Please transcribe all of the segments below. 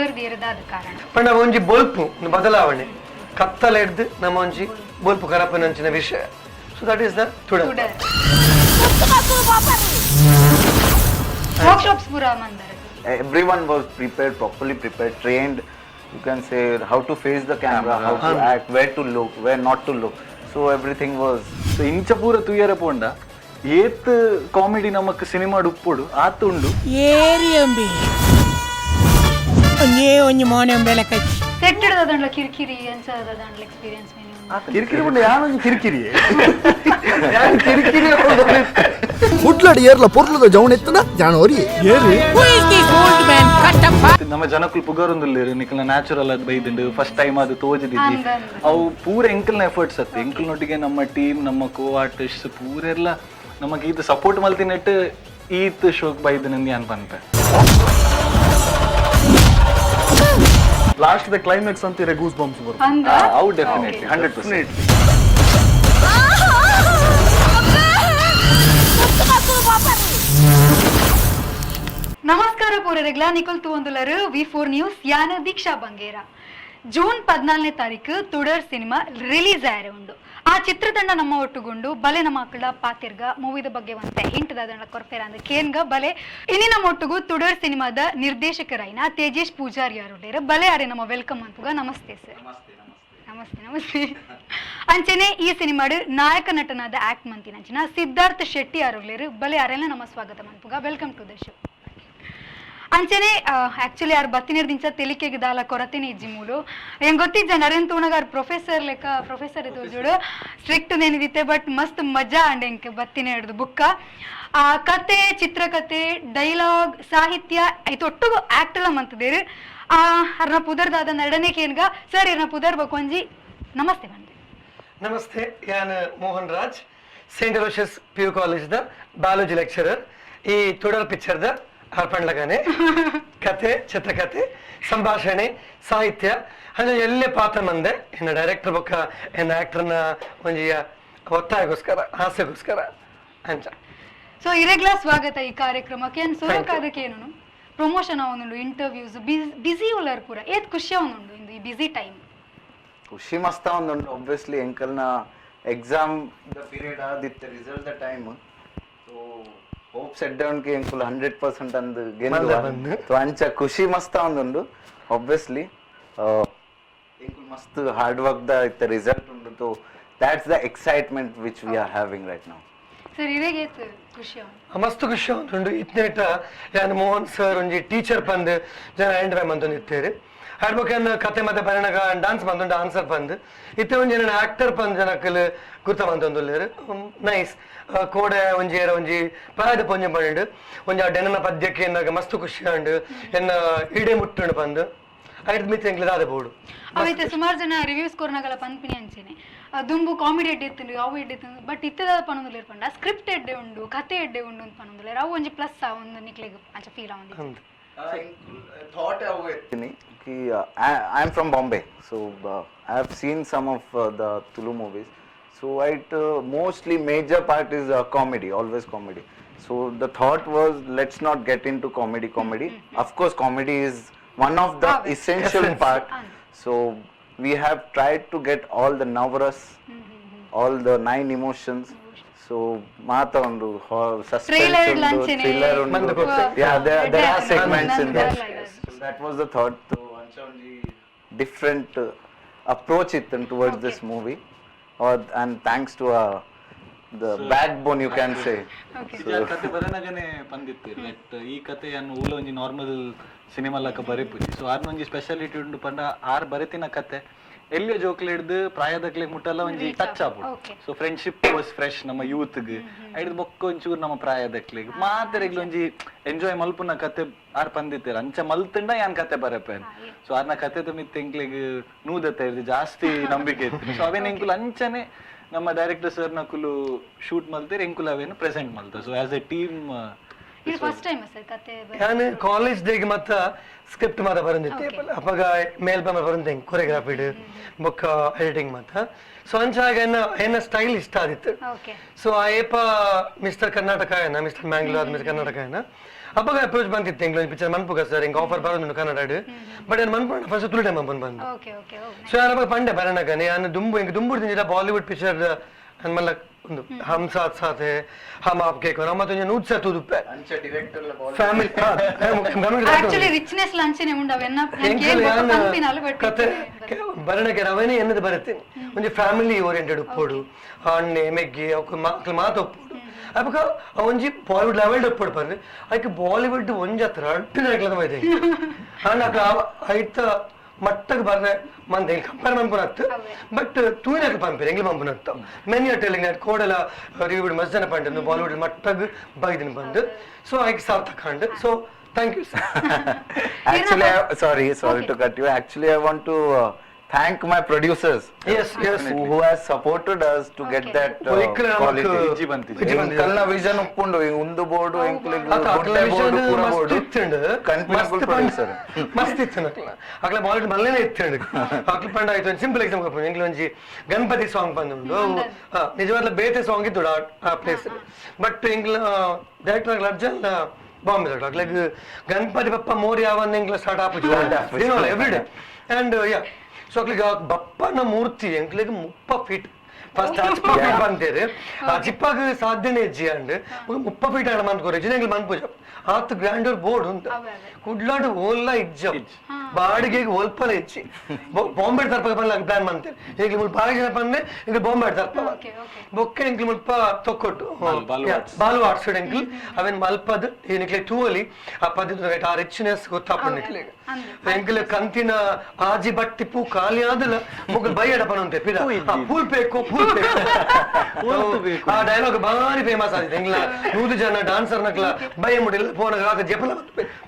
ಪುದರ್ ದೀರದಾದ ಕಾರಣ? ಪಂಡ ಒಂಜಿ ಬೊಲ್ಪು ಬದಲಾವಣೆ, ಕತ್ತಲೆಡ್ದು ನಮ್ಮ ಒಂಜಿ ಬೊಲ್ಪು ಕರಪನಂಚಿನ ವಿಷಯ. ಸೊ that is the ತುಡರ್. ತುಡರ್. ವರ್ಕ್ಶಾಪ್ಸ್ ಪೂರ Mandara? Everyone was prepared, properly prepared, trained. You can say how to face the camera, how to act, where to look, where not to look. So everything was so ಇಂಚ ಪೂರ ತೂಯರ ಪೋಂಡ ಏತ್ comedy ನಮಕ್ cinema ಉಪ್ಪೊಡು ಆತ್ ಉಂಡು. ಏರಿ ಅಂಬಿ, ಒಂಜೇ ಒಂಜಿ ಮೋನೆ ಉಂಬೆಲೆ ಕಚ್ಚಿ. ಸೆಟ್ ದಾದಂಡ್ಲ ಕಿರಿಕಿರಿ ಅಂಚ ದಾದಂಡ್ಲ ಎಕ್ಸ್ಪೀರಿಯನ್ಸ್ ಮೀನು? ಕಿರಿಕಿರಿ ಪಂಡ ಯಾನೊಂಜಿ ಕಿರಿಕಿರಿ? ಯಾನ್ ಕಿರಿಕಿರಿ. ಕುಡ್ಲಡ್ ಏರ್ಲ ಪೊರ್ಲುದ ಜವನ್ ಎತ್ತನ ಜಾನೋರಿ. Who is this old man, Kattappa? ನಮ್ಮ ಜನಕ್ಕುಲು ಪುಗರೊಂದುಲ್ಲೆರ್, ನಿಕಲ್ನ ನ್ಯಾಚುರಲ್ ಅದು ಬೈದುಂಡು, ಫಸ್ಟ್ ಟೈಮ್ ಅದು ತೋಜಿದಿದ್ದಿ. ಅಂದ್ ಅಂದ್. ಅವು ಪೂರ ಎಂಕಲ್ನ ಎಫರ್ಟ್ಸ್ ಅತ್ತೆ. ಎಂಕಲ್ನೊಟ್ಟಿಗೆ ನಮ್ಮ ಟೀಮ್, ನಮ್ಮ ಕೋ ಆರ್ಟಿಸ್ಟ್ ಪೂರೆಲ್ಲ ನಮಗೆ ಇದು ಸಪೋರ್ಟ್ ಮಲ್ತಿನೆಟ್ ಈತ್ ಶೋಕ್ ಬೈದನಂದು ಯಾನ್ ಪನ್ಪೆ. ಲಾಸ್ಟ್ the climax ಅಂತೀರ, ಗೂಸ್ ಬಂಪ್ಸ್ ಬರುತ್ತೆ. ಅಂದ. ಅವು ಡೆಫಿನೆಟ್ಲಿ, 100%. ನಮಸ್ಕಾರ ಪೂರರೆಗ್ಲ, ನಿಖಲ್ ತೂವೊಂದುಲ್ಲರು ವಿ4 ನ್ಯೂಸ್. ಯಾನ ದೀಕ್ಷಾ ಬಂಗೇರ. ಜೂನ್ 14ನೇ ತಾರೀಕು ತುಡರ್ ಸಿನಿಮಾ ರಿಲೀಸ್ ಆಯರೆ ಉಂಡು. ಆ ಚಿತ್ರತಂಡ ನಮ್ಮ ಒಟ್ಟುಗುಂಡು. ಬಲೆ ನಮ್ಮ ಮಕ್ಕಳ ಪಾತಿರ್ಗ, ಮೂವಿದ ಬಗ್ಗೆ ಒಂತೆ ಹಿಂಟ್ ದಾದಂಡ ಕೊರ್ಪೇರ ಅಂದ್ ಕೇನ್ಗ. ಬಲೆ, ಇನಿ ನಮ್ಮ ಒಟ್ಟುಗು ತುಡರ್ ಸಿನಿಮಾದ ನಿರ್ದೇಶಕರಾಯಿನ ತೇಜೇಶ್ ಪೂಜಾರಿ ಯಾರು. ಬಲೆ, ಆರೆ ನಮ್ಮ welcome ಅನ್ಪುಗ. ನಮಸ್ತೆ ಸರ್. ನಮಸ್ತೆ, ನಮಸ್ತೆ. ಅಂಚನೆ ಈ ಸಿನಿಮಾಡು ನಾಯಕ ನಟನಾದ ಆಕ್ಟ್ ಮಂತಿನ ಅಂಚಿನ ಸಿದ್ಧಾರ್ಥ ಶೆಟ್ಟಿ ಆರುಗ್ಲೇರು. ಬಲೆ, ಅರೆಲ್ಲ ನಮ್ಮ ಸ್ವಾಗತ ಮನ್ಪುಗ. Welcome to the show. ಅಂಚನೆ ಆಕ್ಚುಲಿ ಯಾರು ಬತ್ತಿನೇರ್ ದಿಂಚ ತೆಲಿಕೆಗೆ ದಾಲ ಕೊರತೆನೆ ಇಜ್ಜಿ ಮೂಲು. ಹೆಂಗ್ ಗೊತ್ತಿಜ್ಜ, ನರೇನ್ ತೂಣಗ ಪ್ರೊಫೆಸರ್ ಲೆಕ್ಕ, ಪ್ರೊಫೆಸರ್ ತೋಜುಡು ಸ್ಟ್ರಿಕ್ಟ್ ನೆನದಿತ್ತೆ. ಬಟ್ ಮಸ್ತ್ ಮಜಾ ಅಂಡ್ ಎಂಕ್ ಬತ್ತಿನ ಹಿಡ್ದು ಬುಕ್ಕ ಆ ಕತೆ, ಚಿತ್ರಕತೆ, ಡೈಲಾಗ್, ಸಾಹಿತ್ಯ ಐತ ಒಟ್ಟುಗು ಆಕ್ಟ್ ಎಲ್ಲ ಮಂತದೇರು. ಆ ಅರ್ನ ಪುದರ್ದಾದ ನಡನೆ ಕೇನ್ಗ. ಸರ್, ಇರ್ನ ಪುದರ್ ಬಕೊಂಜಿ ನಮಸ್ತೆ ಬಂದೆ. ನಮಸ್ತೆ, ಯಾನ್ Mohan Raj, Saint Aloysius P U college the biology lecturer. ಈ ತುಡರ್ ಪಿಕ್ಚರ್ ದ ಅರ್ಪಣ್ ಲಗಾನೆ ಕತೆ, ಚಿತ್ರಕಥೆ, ಸಂಭಾಷಣೆ, ಸಾಹಿತ್ಯ ಅಂದ್ರೆ ಎಲ್ಲೇ ಪಾತ್ರ ಮಂದೆ. ಎನ್ನ ಡೈರೆಕ್ಟರ್ ಬೊಕ್ಕ ಎನ್ನ ಆಕ್ಟರ್ನ ಒಂಜಿ ಒತ್ತಾಯಗೋಸ್ಕರ, ಆಸೆಗೋಸ್ಕರ ಅಂಚ. ಸೊ ಇರೆಗ್ಲಾ ಸ್ವಾಗತ ಈ ಕಾರ್ಯಕ್ರಮಕ್ಕೆ. ಏನ್ Thank you. ಸೋಲಕ್ಕಾದಕ್ಕೆ ಏನು ಪ್ರಮೋಷನ್ ಅವನುಂಡು, ಇಂಟರ್ವ್ಯೂಸ್, ಬಿಸಿ ಉಲ್ಲರ್ ಪೂರ. ಏತ್ ಖುಷಿ ಅವನುಂಡು ಇಂದು ಈ ಬಿಸಿ ಟೈಮ್? ಖುಷಿ ಮಸ್ತ ಒಂದುಂಡು. ಒಬ್ವಿಯಸ್ಲಿ ಎಂಕಲ್ನ ಎಕ್ಸಾಮ್ the period ಆದಿತ್ತೆ, result the time. So hope set down K ಎಂಕುಲ್ 100% ಅಂದ್ ಮಲ್ಲೆ ಬಂದು. ಸೊ ಅಂಚ ಖುಷಿ ಮಸ್ತ ಒಂದುಂಡು. ಒಬ್ವಿಯಸ್ಲಿ ಎಂಕುಲ್ ಮಸ್ತ್ ಹಾರ್ಡ್ ವರ್ಕ್ ದ ಇತ್ತ ರಿಸಲ್ಟ್ ಉಂಡು. So that's the excitement which we are having right now. Sir, ಇರೆಗ್ ಏತ್ ಖುಷಿ ಅವನು? ಮಸ್ತ್ ಖುಷಿ ಉಂಟು. ಇತ್ನೇಟ ಯಾನ್ ಮೋಹನ್ ಸರ್ ಒಂಜಿ ಟೀಚರ್ ಪಂದ್ ಜನ ಎಂಡ್ ಮಂತೊಂದು ಇತ್ತೇರು. ಬೊಕ್ಕ ಕತೆ ಮತ್ತೆ ಬರಣಗ ಡಾನ್ಸ್ ಬಂದುಂಡು, ಆನ್ಸರ್ ಪಂದ್. ಇತ್ತೆ ಒಂಜಿ ನನ್ನ ಆಕ್ಟರ್ ಪಂದ್ ಜನಕ್ಕಲ್ ಗುರ್ತ ಮಂತೊಂದುಲ್ಲೇರು. ನೈಸ್. ಕೋಡೆ ಒಂಜಿ ಏರ ಒಂಜಿ ಪ್ರಾಯದ ಪೊಂಜೆ ಪಂಡು ಒಂಜಿ ಆ ಡೆನನ ಪದ್ಯಕ್ಕೆ ಎನ್ನಾಗ ಮಸ್ತ್ ಖುಷಿ ಆಂಡ್, ಎನ್ನ ಇಡೆ ಮುಟ್ಟುಂಡು ಪಂದ್. ಐದು ಮಿತ್ ಎಂಕ್ಲೆ ದಾದ ಬೋಡು. ಅವೈತೆ ಸುಮಾರು ಜನ ರಿವ್ಯೂಸ್ ಕೊರ್ನಾಗಲ ಪನ್ಪಿನಿ ಅಂಚೆನೆ, ದುಂಬು ಕಾಮಿಡಿ ಎಡ್ಡೆ ಇತ್ತು, ಅವು ಎಡ್ಡೆ ಇತ್ತು. ಬಟ್ ಇತ್ತದ ಪನೊಂದುಲ್ಲೇರ್ ಪಂಡ ಸ್ಕ್ರಿಪ್ಟ್ ಎಡ್ಡೆ ಉಂಡು, ಕತೆ ಎಡ್ಡೆ ಉಂಡು ಅಂತ ಪನೊಂದುಲ್ಲೇರ್. ಅವು ಒಂಜಿ ಪ್ಲಸ್ ಒಂದು ನಿಕ್ಲೆಗ್ ಅಂಚ ಫೀಲ್ ಆವೊಂದು? ಅಂದ್. ಥಾಟ್ ಎತ್ತೀನಿ ಕಿ I am from Bombay, so I have seen some of the Tulu movies. So it mostly major part is comedy, always comedy. So the thought was, let's not get into comedy comedy. Of course comedy is one of the essential Essence. part. So we have tried to get all the navaras, all the nine emotions. So ಮಾತ ಒಂದು suspense Trailer ಉಂಟು, ಲಂಚನೆ. Thriller ಉಂಟು. ಮಂದ ಕೊರ್ತೆ. Yeah, there are Red segments in Red that. Red. So that was the thought. So ಅಂಚ ಒಂಜಿ different approach ಇತ್ತು towards this movie, and thanks to the backbone, you can say. ಕತೆ ಬರನಗನೆ ಪಂದಿತ್ತು like ಈ ಕತೆಯನ್ನು ಊಲ ಒಂಜಿ ನಾರ್ಮಲ್ ಸಿನಿಮಾ ಲಕ ಬರೆಪುಜಿ. ಸೊ ಆರ್ನ ಒಂಜಿ ಸ್ಪೆಷಾಲಿಟಿ ಉಂಡು ಪಂಡ ಆರ್ ಬರೆತಿನ ಕತೆ ಎಲ್ಲಿಯ ಜೋಕ್ಲೆ ಹಿಡ್ದು ಪ್ರಾಯದಕ್ಲೆಗ್ ಮುಟ್ಟಲ್ಲ ಒಂಜಿ ಟಚ್ ಆಪುಂಡು. ಸೊ ಫ್ರೆಂಡ್ಶಿಪ್ ವಾಸ್ ಫ್ರೆಶ್ ನಮ್ಮ ಯೂತ್ಗ್. ಐಡ್ದ್ ಬೊಕ್ಕ ಒಂಚೂರು ನಮ್ಮ ಪ್ರಾಯದಕ್ಲೆಗ್ ಮಾತೆರೆಗ್ಲ ಒಂಜಿ ಎಂಜಾಯ್ ಮಲ್ಪುನ ಕತೆ ಆರ್ ಪಂದಿತ್ತೆರ್. ಅಂಚ ಮಲ್ತುಂಡ ಯಾನ್ ಕತೆ ಬರೆಪೇನ್. ಸೊ ಆರ್ನ ಕತೆದ ಮಿತ್ತ ಎಂಕ್ಲೆಗ್ ನೂದತೆ ಇರ್ದು ಜಾಸ್ತಿ ನಂಬಿಕೆ ಇತ್ತು. ಸೊ ಅವೇನ್ ಎಂಕುಲು ಅಂಚನೆ ನಮ್ಮ ಡೈರೆಕ್ಟರ್ ಸರ್ ನಕುಲು ಶೂಟ್ ಮಲ್ತೇರ್, ಎಂಕುಲು ಅವೇನು ಪ್ರೆಸೆಂಟ್ ಮಲ್ತ. So as A team ಇದು ಫಸ್ಟ್ ಟೈಮ್ ಸರ್ ಕತೆ? ಯಾನ್ ಕಾಲೇಜ್ ಡೇಗೆ ಮತ್ತ ಸ್ಕ್ರಿಪ್ಟ್ ಮಾತ ಬರಂದಿತ್ತೆ. ಅಪಗ ಮೇಲ್ಬಮ ಬರಂತೆ ಕೊರಿಯೋಗ್ರಾಫಿಡ್ ಬೊಕ್ಕ ಎಡಿಟಿಂಗ್ ಮಾತ. ಸೊ ಅಂಚಾಗ ಎನ್ನ ಎನ್ನ ಸ್ಟೈಲ್ ಇಷ್ಟ ಆದಿತ್ತು. ಸೊ ಆ ಏಪ ಮಿಸ್ಟರ್ ಕರ್ನಾಟಕ ಏನ, ಮಿಸ್ಟರ್ ಮ್ಯಾಂಗ್ಳೂರ್, ಮಿಸ್ಟರ್ ಕರ್ನಾಟಕ ಏನ, ಅಪಗ ಅಪ್ರೋಚ್ ಬಂದಿತ್ತು, ಎಂಗ್ಲ ಪಿಕ್ಚರ್ ಮನ್ಪುಗ ಸರ್, ಹಿಂಗೆ ಆಫರ್ ಬರೋದು ಕನ್ನಡ. ಬಟ್ ಏನು ಮನ್ಪು ಫಸ್ಟ್ ತುಳು ಟೈಮ್ ಬಂದು. ಓಕೆ ಓಕೆ ಸೊ ಯಾನ್ ಅಪಗ ಪಂಡೆ ಬರಣಗನೆ, ಯಾನ್ ದುಂಬು ಎಂಕ್ ದುಂಬು ತಿಂಜಿಡ ಬಾಲಿವುಡ್ ಪಿಕ್ಚರ್ ಮಲ್ಲ ಒಂದು ಹಮ್ ಸಾಥ್ ಸಾಥ್ ಹೈ, ಹಮ್ ಆಪ್ಕೆ ಕೌನ್, ಮತ್ತೆ ಒಂಜಿ ನೂದು ಸರ್ ತೂದುಪ್ಪೆ. ಅಂಚ director. Family. Actually richness ಲಂಚನೆ ಉಂಡು ಅವೆನ್ನ. ಪನ್ಪಿನಾಲು ಬಟ್ ಕತೆ ಬರಣಕ್ಕೆ ರವನೇ ಎನ್ನದು ಬರುತ್ತೀನಿ. ಒಂಜಿ ಫ್ಯಾಮಿಲಿ ಓರಿಯೆಂಟೆಡ್ ಉಪ್ಪೋಡು, ಅಣ್ಣೆ ಮೆಗ್ಗಿ ಅವಕ್ಕೆ ಮಕ್ಳು ಮಾತ ಒಪ್ಪೋಡು. ಅಪಗ ಒಂಜಿ ಬಾಲಿವುಡ್ ಲೆವೆಲ್ ಉಪ್ಪೋಡು ಪಂದ್ ಐಕ್ ಬಾಲಿವುಡ್ ಒಂಜಿ ಹತ್ರ ರಡ್ಡು ನಕ್ಲದ ಬೈದೆ ಅಂಡ್ ಅಕ್ಲ ಐತ ಮಟ್ಟಗ್ ಬರ್ರೆ ಮಂದ ಕಂಪೇರ್ ಮನ್ಪುನತ್ತು. ಬಟ್ ತೂಯಿನಕ್ಲು ಪಂಪೇರು ಎಂಗ್ಲ ಪಂಪುನತ್ತು. ಮೆನಿ are telling that ಕೋಡಲ ರಿವ್ಯೂಡ್ ಮಸ್ತ್ ಜನ ಪಂಡ ಬಾಲಿವುಡ್ ಮಟ್ಟಗ್ ಬೈದಿನ ಬಂದು. ಸೊ ಐಕ್ ಸಾರ್ಥಕ and so thank you sir. Actually, sorry, sorry to cut you. Actually, I want to thank my producers Yes. who has supported us to get that ಒಯ್ಕಲ ನಮಕ್ quality. ಇಜ್ಜಿ ಬಂತಿಜ್ಜಿ. ಇಜ್ಜಿ ಬಂತಿಜ್ಜಿ. ಎಂಕಲ್ನ ವಿಷನ್ ಉಪ್ಪುಂಡು ಈ ಉಂದು ಬೋರ್ಡು ಎಂಕ್ಲೆಗ್ ಅತ್ತ ಅಕ್ಲ ಗುಡ್ಡೆ ವಿಷನ್ ಬೋರ್ಡು ಪೂರ ಮಸ್ತ್ ಬೋರ್ಡು ಇತ್ತುಂಡು. ಕನ್ಪಿನಕುಲ್ ಮಸ್ತ್ ಪ್ರೊಡ್ಯೂಸರ್. ಮಸ್ತ್ ಇತ್ತು ಅಕ್ಲ ಅಕ್ಲ ಬಾಲಿವುಡ್ ಮಲ್ಲೇನೆ ಇತ್ತುಂಡು. ಅಕ್ಲ ಪಂಡ ಆಯ್ತು, ಸಿಂಪಲ್ ಎಕ್ಸಾಂಪಲ್, ಎಂಕ್ಲ ಒಂಜಿ ಗಣಪತಿ ಸಾಂಗ್ ಬಂದುಂಡು. ನಿಜವಾಗ್ಲ ಬೇತೆ ಸಾಂಗ್ ಇತ್ತು ಆ ಪ್ಲೇಸ್. ಬಟ್ ಎಂಕ್ಲ ಡೈರೆಕ್ಟರ್ ಅಕ್ಲ ಅರ್ಜನ್ ಬಾಂಬೆ ಅಕ್ಲಗ್ ಗಣಪತಿ ಬಪ್ಪ ಮೋರಿ ಯಾವನ್ನ ಎಂಕ್ಲ ಸ್ಟಾರ್ಟ್ ಆಪುಜಿ every day. And yeah, so ಅಕ್ಲಿಗೆ ಬಪ್ಪನ ಮೂರ್ತಿ ಎಂಕ್ಲಿಗೆ 30 ಫೀಟ್ ಫಸ್ಟ್ ಚಿಪ್ಪ ಫೀಟ್ ಬಂತೇರು. ಆ ಚಿಪ್ಪಾಗ ಸಾಧ್ಯನೇ ಇಜ್ಜಿ ಅಂಡ್ 30 ಫೀಟ್ ಆಂಡ ಮಂತ್ ಕೊರೆ ಎಂಕ್ಲ ಮನ್ಪುಜ ಆತ್ ಗ್ರ್ಯಾಂಡರ್ ಬೋರ್ಡ್ ಉಂಟು. ಅವೇ ಅವೇ. ಕುಡ್ಲಾಡು ಓಲ್ಲ ಇಜ್ಜ, ಬಾಡಿಗೆಗೆ ಒಲ್ಪಲ ಇಜ್ಜಿ. ಬಾಂಬೆ ತರ್ಪಕ ಪನ್ಲ ಪ್ಲಾನ್ ಮಂತೇರು. ಈಗ ಮುಲ್ಪ ಬಾರಿ ಜನ ಪನ್ನೆ ಈಗ ಬಾಂಬೆ ತರ್ಪ. ಓಕೆ ಓಕೆ ಬೊಕ್ಕ ಎಂಕ್ಲು ಮುಲ್ಪ Thokkottu Balu Yeah, Balu arts ಎಂಕ್ಲು ಅವೆನ್ ಮಲ್ಪದ್ ಏನಕ್ಲೆ ತೂವಲಿ ಆ ಪದ್ಧತಿ ಆ ರಿಚ್ನೆಸ್ ಗೊತ್ತಾಪುಂಡು ನಿಕ್ಲೆಗ್. ಎಂಕ್ಲೆ ಕಂತಿನ ಆಜಿ ಬಟ್ಟಿ ಪೂ ಖಾಲಿ ಆದಲ ಮೊಗಲ್ ಬೈಯಡ ಪನಂತೆ ಪಿರ ಪೂಲ್ ಬೇಕು ಪೂಲ್ ಬೇಕು. ಆ ಡೈಲಾಗ್ ಬಾರಿ ಫೇಮಸ್ ಆಗಿದೆ. ಎಂಗ್ಲ 100 ಜನ ಡಾನ್ಸರ್ ನಕ್ಲ ಬೈಯ ಮುಡಿಲ್ಲ ಫೋನ್ ಆಗ ಜಪಲ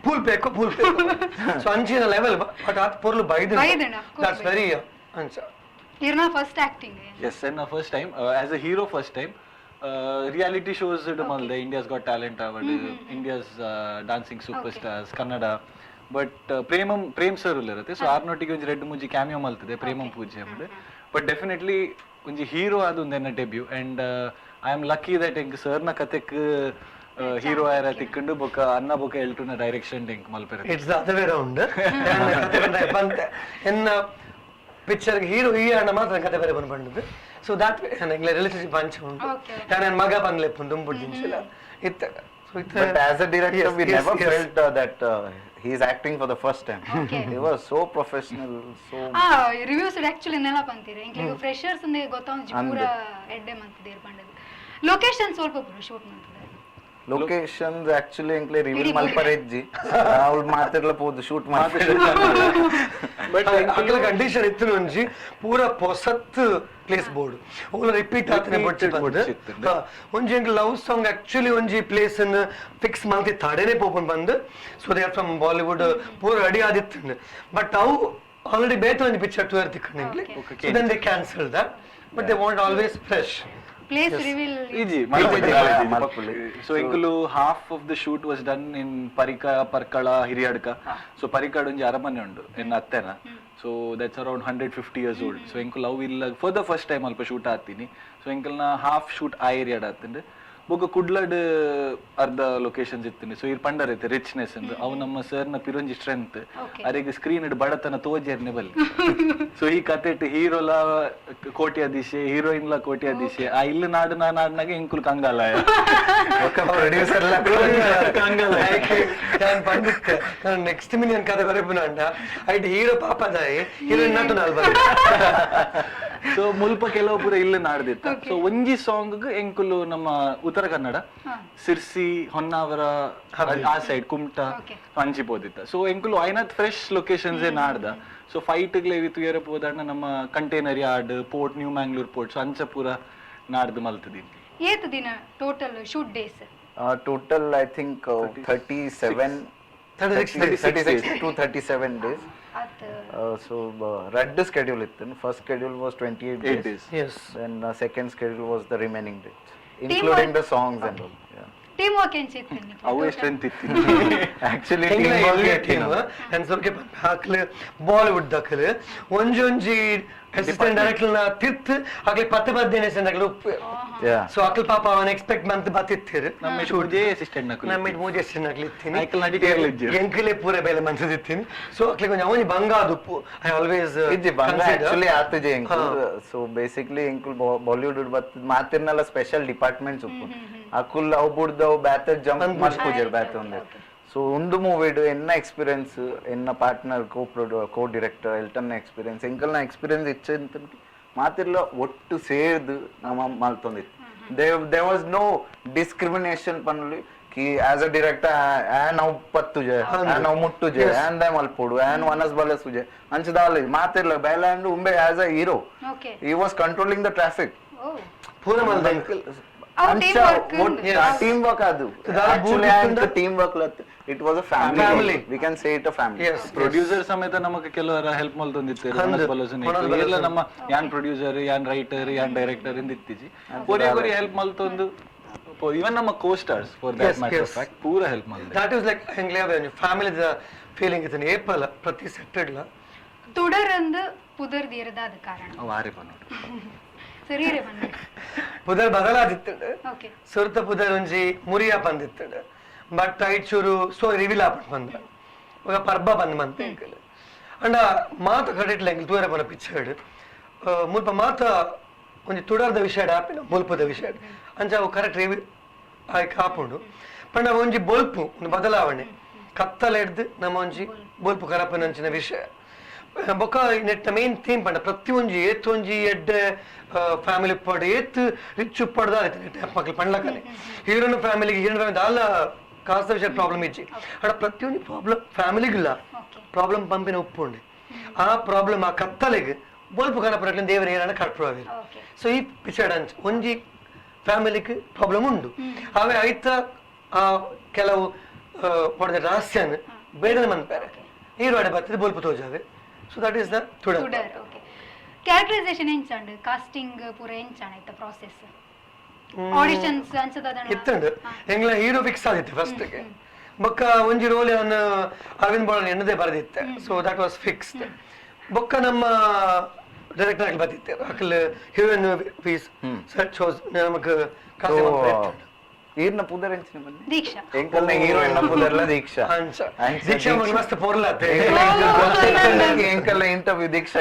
ಪೂಲ್ ಬೇಕು ಪೂಲ್ ಬೇಕು. ಸೊ ಅಂಚಿನ ಲೆವೆಲ್. ಬಟ್ ಆತ್ ಪೊರ್ಲು ಬೈದ. ಬೈದುಂಡು, of course. That's very ಅಂಚ. ಇರ್ನ first acting? S, ಎನ್ನ first time as a hero, first time. Reality shows ಮಲ್ದೆ, India's got talent award, India's dancing super stars Kannada. But Premam Prem sir ಇರುತ್ತೆ. ಸೊ ಆರ್ನೋಟಿಗೆ ಒಂಜಿ red ಮುಂಜಿ cameo ಮಲ್ತದೆ Premam ಪೂಜೆ ಅಂದ್. But definitely ಒಂಜಿ hero ಅದು ಒಂದು ಎನ್ನ debut, and I am lucky that ಎಂಕ್ ಸರ್ನ ಕತೆಕ್ ಹೀರೋ ಆಯರ ತಿಕ್ಕಂಡು ಬೊಕ್ಕ ಅನ್ನ ಬೊಕ್ಕ ಎಲ್ಟುನ ಡೈರೆಕ್ಷನ್ ಎಂಕ್ ಮಲ್ಪೆರೆ. It's the other way round. ಬಂತೆ ಎನ್ನ ಪಿಕ್ಚರ್ ಹೀರೋ ಈ ಅಣ್ಣ ಮಾತ್ರ ಕತೆ ಬೇರೆ ಬಂದು ಬಂದದ್ದು. ಸೊ that relationship ಅಂಚ ಉಂಟು. ನಾನು ಮಗ ಬಂದ್ಲೆಪ್ಪು ದುಂಬುಡು ದಿಂಚಿಲ್ಲ ಇತ್ತ ಸೊ ಇತ್ತ. But as a director, we never felt that he is acting for the first time. He was so professional, so ಆ ರಿವ್ಯೂಸ್ ಆಕ್ಚುಲಿ ನೆನಪ ಅಂತೀರ ಎಂಕ್ಲೆಗ್ ಫ್ರೆಶರ್ಸ್ ಅಂದ್ರೆ ಗೊತ್ತಾಂಜಿ ಪೂರ ಎಡ್ಡೆ ಮಂತದೇರ್ ಪಂಡದು. ಲೊಕೇಶನ್ ಸ್ವಲ್ಪ ಪೂರ ಶೂಟ್ ಮಂತದೆ? ಲೊಕೇಶನ್ಸ್ ಆಕ್ಚುಲಿ ಎಂಕ್ಲೆ ರಿವೀಲ್ ಮಲ್ಪರೆ ಇಜ್ಜಿ. ಅವ್ಳು ಮಾತಿರ್ಲ ಪೋದು ಶೂಟ್ ಮಾಡ್ತಾರೆ. ಬಟ್ ಅಗಲ ಕಂಡೀಷನ್ ಇತ್ತು ಒಂಜಿ ಪೂರ ಪೊಸತ್ ಪ್ಲೇಸ್ ಬೋರ್ಡ್ ಓಲ ರಿಪೀಟ್ ಆತನೆ ಬೊಡ್ಚಿ ಬಂದು. ಒಂಜಿ ಎಂಕ್ ಲವ್ ಸಾಂಗ್ ಆಕ್ಚುಲಿ ಒಂಜಿ ಪ್ಲೇಸ್ ಫಿಕ್ಸ್ ಮಲ್ತಿ ತಡೆನೆ ಪೋಪನ್ ಬಂದು. So they are from Bollywood ಪೂರ ರೆಡಿ ಆದಿತ್ತು. ಬಟ್ ಅವು ಆಲ್ರೆಡಿ ಬೇತೆ ಒಂಜಿ ಪಿಕ್ಚರ್ ಟು ತಿಕ್ಕಂಡು ಎಂಕ್ಲೆ. So then they cancel that, but they want always fresh. Place reveal? ಇಜ್ಜಿ. ಮಲ್ಪುಲಿ. ಸೊ ಎಂಕುಲು half of the shoot was done in Parika, Parkala, Hiriyadka. So ಪರಿಕಾಡ್ ಒಂಜಿ ಅರಮನೆ ಉಂಡು ಎನ್ನ ಅತ್ತೆನ. So that's around 150 years old. So ಎಂಕುಲು ಅವು ಇಲ್ಲ ಫಾರ್ the first time ಅಲ್ಪ ಶೂಟ್ ಆತೀನಿ. ಸೊ ಎಂಕಲ್ನ ಹಾಫ್ ಶೂಟ್ ಆ ಏರಿಯಾಡ್ ಆತಂಡು. ಬೊಕ್ಕ ಕುಡ್ಲಡ್ ಅರ್ಧ ಲೊಕೇಶನ್ಸ್ ಇತ್ತಿನಿ. ಸೊ ಇರ್ ಪಂಡರ್ ಐತೆ ರಿಚ್ನೆಸ್ ಅಂದ್, ಅವು ನಮ್ಮ ಸರ್ನ ಪಿರೊಂಜಿ ಸ್ಟ್ರೆಂತ್. ಅರೆಗ್ ಸ್ಕ್ರೀನ್ ಇಡ್ ಬಡತನ ತೋಜೆರ್ನೆ ಬಲ್ಲಿ. ಸೊ ಈ ಕತೆಟ್ ಹೀರೋಲ ಕೋಟ್ಯಾಧೀಶೆ, ಹೀರೋಯಿನ್ ಲ ಕೋಟ್ಯಾಧೀಶೆ. ಆ ಇಲ್ಲು ನಾಡು ನಾ ನಾಡ್ನಾಗ ಎಂಕುಲು ಕಂಗಾಲಯ. ಪ್ರೊಡ್ಯೂಸರ್. ಕಂಗಾಲ. ನಾನು ಬಂದಿತ್ತೆ, ನಾನು ನೆಕ್ಸ್ಟ್ ಮಿಲಿಯನ್ ಕತೆ ಬರೆಪುನಂಡ ಐಟ್ ಹೀರೋ ಪಾಪದಾಯಿ, ಹೀರೋಯಿನ್ ನಟು ನಾಲ್. ಸೊ ಮುಲ್ಪ ಕೆಲವು ಪೂರ ಇಲ್ಲ ನಾಡ್ದಿತ್ತ. ಸೊ ಒಂಜಿ ಸಾಂಗ್ ಎಂಕುಲು ನಮ್ಮ ಉತ್ತರ ಕನ್ನಡ ಸಿರ್ಸಿ, ಹೊನ್ನಾವರ, ಆ ಸೈಡ್ ಕುಮಟಾ ಅಂಚಿ ಪೋದಿತ್ತ. ಸೊ ಎಂಕುಲು ಐನತ್ ಫ್ರೆಶ್ ಲೊಕೇಶನ್ಸ್ ನಾಡ್ದ. ಸೊ ಫೈಟ್ ವಿತ್ ಪೋದಾಂಡ ನಮ್ಮ container yard, port, new Mangalore port, so ಅಂಚ ಪೂರ ನಾಡ್ದು ಮಲ್ತದಿ. ಏತ್ ದಿನ total shoot days? Total, I think 37, 36. 36 to 37 days. ಅತ್. So ರಡ್ಡ್ schedule ಇತ್ತು. First schedule was 28 8 days. Days. S. Then second schedule was the remaining dates, including the songs and all. Yeah. Team work ಎಂಚಿತ್ತು? ಅವು strength ಇತ್ತು. Actually team ಅನ್ಸೋಕೆ ಹಾಕ್ಲು ಬಾಲಿವುಡ್ ದಕ್ಕಲು ಒಂಜೊಂಜಿ assistant director ನ ತಿರ್ತ್ ಅಕ್ಲೆ ಪತ್ತೆ ಪದ್ದೇನೆ ಅಕ್ಲೆ ಉಪ್ಪು. ಸೊ ಅಕ್ಲ ಪಾಪ ಅವನ ಎಕ್ಸ್ಪೆಕ್ಟ್ ಮಂತ್ ಬತ್ತಿತ್ತಿರು. ನಮ್ಮ ಮೂಜೇ ಅಸಿಸ್ಟೆಂಟ್ ನಕುಲು. ನಮ್ಮ ಮೂಜೆ ಅಸಿಸ್ಟೆಂಟ್ ನಕಲು ಇತ್ತೀನಿ. ಐಕಲ್ ನಡಿಟೇರ್ಲ ಇಜ್ಜೆರ್. ಎಂಕಲೆ ಪೂರ ಬೇಲೆ ಮಂತದಿತ್ತೀನಿ. ಸೊ ಅಕ್ಲೆ ಕೊಂಚ ಅವನಿ ಬಂಗ ಆದುಪ್ಪು I always. ಇಜ್ಜಿ, ಬಂಗ ಆಕ್ಚುಲಿ ಆತುಜೆ ಎಂಕುಲ್. ಸೊ ಬೇಸಿಕ್ಲಿ ಎಂಕುಲ್ ಬಾಲಿವುಡ್ ಬತ್ ಮಾತಿರ್ನಲ್ಲ ಸ್ಪೆಷಲ್ ಡಿಪಾರ್ಟ್ಮೆಂಟ್ಸ್ ಉಪ್ಪು. ಅಕುಲ್ ಅವು ಬುಡ್ದು ಅವು ಬ್ಯಾತೆ ಜಂಪ್ ಮಲ್ಪುಜೆರ್ ಬ್ಯಾತೆ ಒಂದೆ. ಸೊ ಒಂದು ಮೂವಿಡ್ ಎನ್ನ ಎಕ್ಸ್ಪೀರಿಯನ್ಸ್, ಎನ್ನ ಪಾರ್ಟ್ನರ್, ಕೋ ಕೋ ಡೈರೆಕ್ಟರ್ ಎಲ್ಟನ್ನ ಎಕ್ಸ್ಪೀರಿಯನ್ಸ್, ಎಂಕಲ್ನ ಎಕ್ಸ್ಪೀರಿಯನ್ಸ್ ಹೆಚ್ಚು ಮಾತಿರ್ಲ ಒಟ್ಟು ಸೇರ್ದು ನಮ್ಮ ಮಲ್ತೊಂದಿತ್ತು. They was no discrimination ಪನ್ಲಿ Ki as a director an ಅವು ಪತ್ತುಜೆ, ಆನ್ ಅವು ಮುಟ್ಟುಜೆ, ಆನ್ ದಾಯ್ ಮಲ್ಪೊಡು, ಆನ್ ವನಸ್ ಬಲಸುಜೆ ಅಂಚದಾಲ ಮಾತಿರ್ಲ ಬೇಲೆ ಅಂಡ್ ಉಂಬೆ as a hero okay he was controlling the traffic. ಓ ಪೂರ ಮಲ್ದ ಅಂಕಲ್. ಅವು team work. Team work ಅದು. ದಾಲ actually team work, it was a family. Family. We can say it a family. Yes. Producer ಸಮೇತ ನಮಕ್ ಕೆಲವರ ಹೆಲ್ಪ್ ಮಲ್ತೊಂದಿತ್ತು. ಹಂದು. ಎಲ್ಲ ನಮ್ಮ ಯಾನ್ ಪ್ರೊಡ್ಯೂಸರ್, ಯಾನ್ ರೈಟರ್, ಯಾನ್ ಡೈರೆಕ್ಟರ್ ಇಂದ ಇತ್ತೀಚಿ ಒರಿಯ ಒರಿಯ ಹೆಲ್ಪ್ ಮಲ್ತೊಂದು. ಇವನ್ ನಮ್ಮ co stars for that matter fact ಪೂರ ಹೆಲ್ಪ್ ಮಲ್ದೆ. That is like ಎಂಗ್ಲೇ family feeling ಇತ್ತು ಏಪಲ್ಲ ಪ್ರತಿ ಸೆಟ್ ಇಡ್ಲ. ತುಡರಂದು ಪುದರ್ ದೀರದ ಕಾರಣ? ಅವು ಆರೆ ಪನ್ನೋಡು. ಸರಿ ಬನ್ನಿ. ಪುದರ್ ಬದಲಾದಿತ್ತುಂಡು. ಸುರುತ ಪುದರ್ ಒಂಜಿ ಮುರಿಯ ಬಂದಿತ್ತುಂಡು, ಬಟ್ ಐಚೂರು ಸ್ಟೋರಿ ರಿವೀಲ್ ಆಪುಂಡು ಬಂದ ఒక ಪರ್ಬ ಬಂದ್ ಮಂತ ಎಂಕಲ್. ಅಂಡ ಮಾತ ಕಡೆಟ್ಲ ಎಂಕಲ್ ತೂಯರ ಪನ ಪಿಕ್ಚರ್ಡ್ ಮುಲ್ಪ ಮಾತ ಒಂಜಿ ತುಡರ್ದ ವಿಷಯ ಆಪಿನ ಮುಲ್ಪದ ವಿಷಯ ಅಂಚ ಅವು ಕರೆಕ್ಟ್ ರಿವಿ ಆಯ್ಕೆ ಆಪುಂಡು. ಪಂಡ ಒಂಜಿ ಬೊಲ್ಪು ಒಂದು ಬದಲಾವಣೆ, ಕತ್ತಲೆಡ್ದು ನಮ್ಮ ಒಂಜಿ ಬೊಲ್ಪು ಕರಪನಂಚಿನ ವಿಷಯ. ಬೊಕ್ಕ ನೆಟ್ಟ ಮೇನ್ ಥೀಮ್ ಪಂಡ ಪ್ರತಿ ಒಂಜಿ ಏತ್ ಒಂಜಿ ಎಡ್ಡೆ ಫ್ಯಾಮಿಲಿ ಉಪ್ಪಾಡು, ಏತ್ ರಿಚ್ ಉಪ್ಪಾಡ್ದ ನೆಟ್ಟ ಮಕ್ಳು ಪಂಡ್ಲಕನೆ ಹೀರೋನ ಫ್ಯಾಮಿಲಿಗೆ ಹೀರೋನ ಫ್ಯಾಮಿಲಿ ದಾಲ ಕಾಸ್ತ ವಿಷಯ ಪ್ರಾಬ್ಲಮ್ ಇಜ್ಜಿ. ಅಡ ಪ್ರತಿಯೊಂದು ಪ್ರಾಬ್ಲಮ್ ಫ್ಯಾಮಿಲಿಗಿಲ್ಲ ಪ್ರಾಬ್ಲಮ್ ಪಂಪಿನ ಉಪ್ಪುಂಡು. ಆ ಪ್ರಾಬ್ಲಮ್ ಆ ಕತ್ತಲೆಗ್ ಬೊಲ್ಪು ಕನಪರಕ್ಲೆ ದೇವರ ಏರನ ಕಟ್ಪುರವೇರು. ಸೊ ಈ ಪಿಕ್ಚರ್ ಅಂಚ ಒಂಜಿ ಫ್ಯಾಮಿಲಿಗೆ ಪ್ರಾಬ್ಲಮ್ ಉಂಡು, ಅವೇ ಐತ ಆ ಕೆಲವು ಹೊಡೆದ ರಹಸ್ಯನ ಬೇಡನೆ ಮನ್ಪಾರೆ ಹೀರೋ ಅಡೆ ಬರ್ತದೆ ಬೊಲ್ಪು ತೋಜಾವೆ. So that is the Tudar. Tudar, okay. Characterisation ಎಂಚಾಂಡ್, casting ಪೂರ ಎಂಚಾಂಡ್ ಐತ ಪ್ರಾಸೆಸ್, ಆಡಿಷನ್ಸ್ ಅಂಚದ? ಇತ್ತಂಡು, ಎಂಗ್ಲ ಹೀರೋ ಫಿಕ್ಸ್ ಆದಿತ್ತು ಫಸ್ಟ್ ಗೆ. ಬೊಕ್ಕ ಒಂಜಿ ರೋಲ್ ಅವನು Aravind ಬೋಳನ್ ಎನ್ನದೇ ಬರೆದಿತ್ತೆ, so that was fixed. ಬೊಕ್ಕ ನಮ್ಮ ಡೈರೆಕ್ಟರ್ ಆಗಿ ಬದಿತ್ತೆ Akal heroine fees sir chose ನಮಕ್ casting ಮಲ್ಪರೆ ಇತ್ತುಂಡು. ಈರ್ನ ಪುದರ್ ಎಂಚಿನ ಬನ್ನಿ? ದೀಕ್ಷಾ. ಎಂಕಲ್ನ ಹೀರೋಯಿನ್ ಪುದರ್ಲ ದೀಕ್ಷಾ. ಅಂಚ ದೀಕ್ಷಾ ಮಗ್ಲು ಮಸ್ತ್ ಪೊರ್ಲಾತೆ. ಎಂಕಲ್ನ ಇಂಟರ್ವ್ಯೂ ದೀಕ್ಷಾ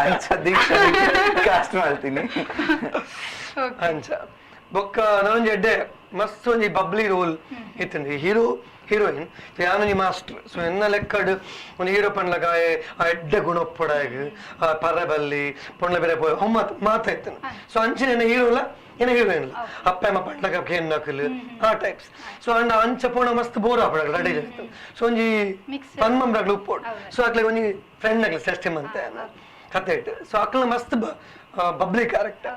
ಅಂಚ ದೀಕ್ಷಾ ಕಾಸ್ಟ್ ಮಾಡ್ತೀನಿ. ಅಂಚ ಬೊಕ್ಕ ನಾನೊಂಜಿ ಎಡ್ಡೆ ಮಸ್ತ್ ಒಂಜಿ ಬಬ್ಲಿ ರೋಲ್ ಇತ್ತಂದ್ರೆ ಹೀರೋ ಹೀರೋಯಿನ್ ಯಾನೊಂಜಿ ಮಾಸ್ಟರ್. ಸೊ ಎನ್ನ ಲೆಕ್ಕಡ್ ಒಂದು ಹೀರೋ ಪಂಡ್ಲಗ ಆ ಎಡ್ಡೆ ಗುಣೊಪ್ಪಡಾಗ ಆ ಪರ್ರೆ ಬಲ್ಲಿ ಪೊಂಡ್ಲ ಬೇರೆ ಪೋಯ್ ಅವ್ ಮಾತ್ ಮಾತ ಇತ್ತನು. ಸೊ ಅಂಚಿನ ಎನ್ನ ಹೀರೋ ಇಲ್ಲ ಎನ್ನ ಹೀರೋಯಿನ್ ಇಲ್ಲ ಅಪ್ಪ ಅಮ್ಮ ಪಂಡ್ಲಗ ಕೇನ್ನಕಲ್ ಆ ಟೈಪ್ಸ್. ಸೊ ಅಂಡ ಅಂಚ ಪೋಣ ಮಸ್ತ್ ಬೋರ್ ಆಪಡಗಲ ರೆಡಿ ಇತ್ತು. ಸೊ ಒಂಜಿ Mix. ಪನ್ಮಂಬ್ರಗ್ಲು ಉಪ್ಪೋಡು. ಸೊ ಅಕ್ಲೆ ಒಂಜಿ ಫ್ರೆಂಡ್ ಅಕ್ಲೆ ಸಿಸ್ಟಮ್ ಅಂತ ಕತೆ ಇಟ್ಟು. ಸೊ ಅಕ್ಲ ಮಸ್ತ್ ಬಬ್ಲಿ ಕ್ಯಾರೆಕ್ಟರ್.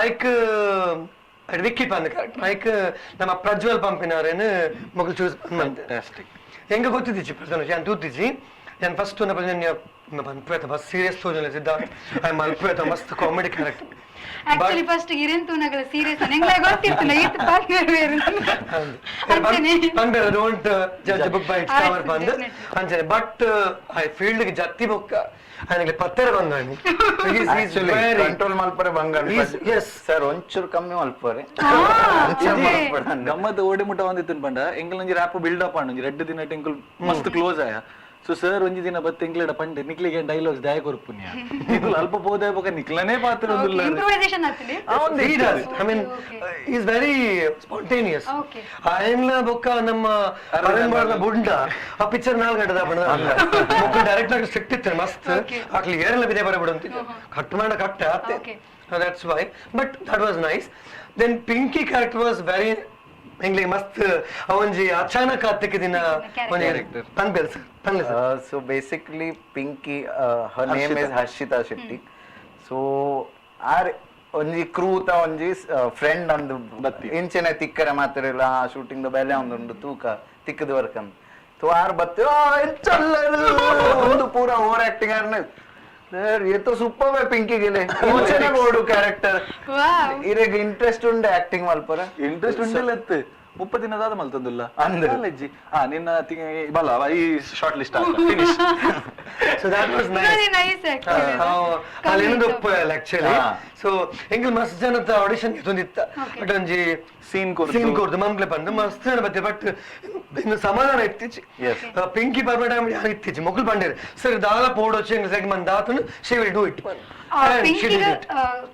ಐಕ್ ವಿಕ್ಕಿ ಪಂದ್ ಕ್ಯಾರೆಕ್ಟರ್ ಐಕ್ ನಮ್ಮ ಪ್ರಜ್ವಲ್ ಪಂಪಿನವರೇನು ಮೊಗಲು ಚೂಸ್ ಮಂತೆ. ಫ್ಯಾಂಟಾಸ್ಟಿಕ್. ಹೆಂಗ ಗೊತ್ತಿದ್ದಿಚ್ಚಿ ಪ್ರಜ್ವಲ್ ಯಾನ್ ತೂತಿಜಿ. ಯಾನ್ ಫಸ್ಟ್ ಮನ್ಪೇತ ಬಸ್ ಸೀರಿಯಸ್ ತೋಜನೆ ಸಿದ್ಧಾರ್ಥ I ಮಲ್ಪೇತ ಮಸ್ತ್ comedy character. Actually first ಇರೆನ್ ತೂನಗಲ serious ಎಂಗ್ಲ ಗೊತ್ತಿತ್ತಿಲ್ಲ ಈತ್ ಪಾರ್ಟ್ನರ್ ಬೇರೆ ಅಂಚನೆ. ಪನ್ಪೇರ don't judge book by its cover ಪಂದ್. Definitely. ಅಂಚನೆ ಬಟ್ I field ಗೆ ಜತ್ತಿ ಬೊಕ್ಕ ಆಯನಗೆ ಪತ್ತೆರ ಬಂಗಾಣಿ. ಆಕ್ಚುಲಿ ಕಂಟ್ರೋಲ್ ಮಲ್ಪರೆ ಬಂಗಾಣ. ಎಸ್. ಸರ್ ಒಂಚೂರು ಕಮ್ಮಿ ಮಲ್ಪರೆ. ಗಮ್ಮತ್ ಓಡಿ ಮುಟ್ಟ ಒಂದಿತ್ತು ಪಂಡ ಎಂಕಲ್ ಒಂಜಿ rap build up ಒಂಜಿ ರೆಡ್ ದಿನ ಎಂಕಲ್ ಮಸ್ತ್ ಕ್ಲೋಸ್ ಆಯ. ಸೊ ಸರ್ ಒಂಜಿ ದಿನ ಬತ್ತೆ ಎಂಕ್ಲೆಡ ಪಂಡೆ ನಿಕ್ಲಿಗೆ ಡೈಲಾಗ್ಸ್ ದಾಯ ಕೊರ್ಪುನ್ಯ ನಿಕುಲ್ ಅಲ್ಪ ಪೋದೆ ಬೊಕ ನಿಕ್ಲನೇ ಪಾತ್ರ ಒಂದುಲ್ಲ. ಇಂಪ್ರೂವೈಸೇಷನ್ ಆತಲಿ. He does. I mean, Okay, he's very spontaneous. ಆಯನ್ಲ ಬೊಕ್ಕ ನಮ್ಮ ಅರವಿಂದ್ ಬಾಳದ ಬುಂಡ ಆ ಪಿಕ್ಚರ್ 4 ಗಂಟೆ ದಾಪಣ ಬೊಕ್ಕ ಡೈರೆಕ್ಟ್ ಆಗಿ ಸ್ಟ್ರಿಕ್ಟ್ ಇತ್ತು ಮಸ್ತ್. ಆಕ್ಲಿ ಏರೆಲ್ಲ ಬಿದೆ ಬರಬಿಡು ಅಂತಿದ್ದೆ ಕಟ್ ಮಾಡ ಕಟ್ಟ ಆತೆ. That's why, but that was nice. Then Pinky character was very ಎಂಗ್ಲಿಗೆ ಮಸ್ತ್ ಅವೊಂಜಿ ಅಚಾನಕ್ ಆತಕ್ಕೆ ದಿನ ಒಂಜಿ Character. ಪನ್ಪೇರ್ ಸರ್ ಪನ್ಲೆ sir. So basically Pinky, her name is Harshita Shetty. So are ಒಂಜಿ ಕ್ರೂತ ಒಂಜಿ ಫ್ರೆಂಡ್ ಅಂದು ಬತ್ತಿ. ಇಂಚೆನೆ ತಿಕ್ಕರೆ ಮಾತಿರಲ್ಲ ಶೂಟಿಂಗ್ the ಬೆಲೆ ಒಂದುಂಡು ತೂಕ ತಿಕ್ಕದ ವರ್ಕ್ ಅಂದ್. ಸೊ ಆರ್ ಬತ್ತಿ ಎಂಚಲ್ಲ ಒಂದು ಪೂರ ಓವರ್ ಆಕ್ಟಿಂಗ್ ಆರ್ನ ಸರ್ ಏತೋ ಸೂಪರ್ ವೇ ಪಿಂಕಿ ಗೆಲೆ ಇಂಚೆನೆ ಬೋಡು ಕ್ಯಾರೆಕ್ಟರ್. ವಾವ್. ಇರೆಗ್ ಇಂಟ್ರೆಸ್ಟ್ ಉಂಡು ಆಕ್ಟಿಂಗ್ ಮಲ್ಪರ? ಇಂಟ್ರೆಸ್ಟ್ ಉಂಡಿಲ್ಲತ್ತು ಮುಪ್ಪ ದಿನದಾದ ಮಲ್ತೊಂದುಲ್ಲ. ಅಂದ್. ಅಜ್ಜಿ ಆ ನಿನ್ನ ಬಲ ಈ short list finish. So that was nice. Very nice actually. ಅಲ್ಲಿ ಆಕ್ಚುಲಿ. ಹಾ. ಸೊ ಎಂಕಲ್ ಮಸ್ತ್ ಜನತ ಆಡಿಷನ್ ತೊಂದಿತ್ತ. Okay. But ಒಂಜಿ ಸೀನ್ ಕೊರ್ದು. ಸೀನ್ ಕೊರ್ದು ಮಂಗ್ಲೆ ಬಂದು ಮಸ್ತ್ ಜನ ಬತ್ತೆ, ಬಟ್ ಇನ್ನು ಸಮಾಧಾನ ಇತ್ತಿಚ್ಚಿ. ಪಿಂಕಿ ಪರ್ಮನೆಂಟ್ ಆಗಿ ಯಾರು ಇತ್ತಿಚ್ಚಿ ಮೊಕುಲ್ ಬಂಡೇರು ಸರ್ ದಾಲ ಪೋಡೊಚ್ಚಿ ಎಂಗ್ ಸೆಗ್ ಮಂದ ಆತನು she will do it. ಪಿಂಕಿಗೆ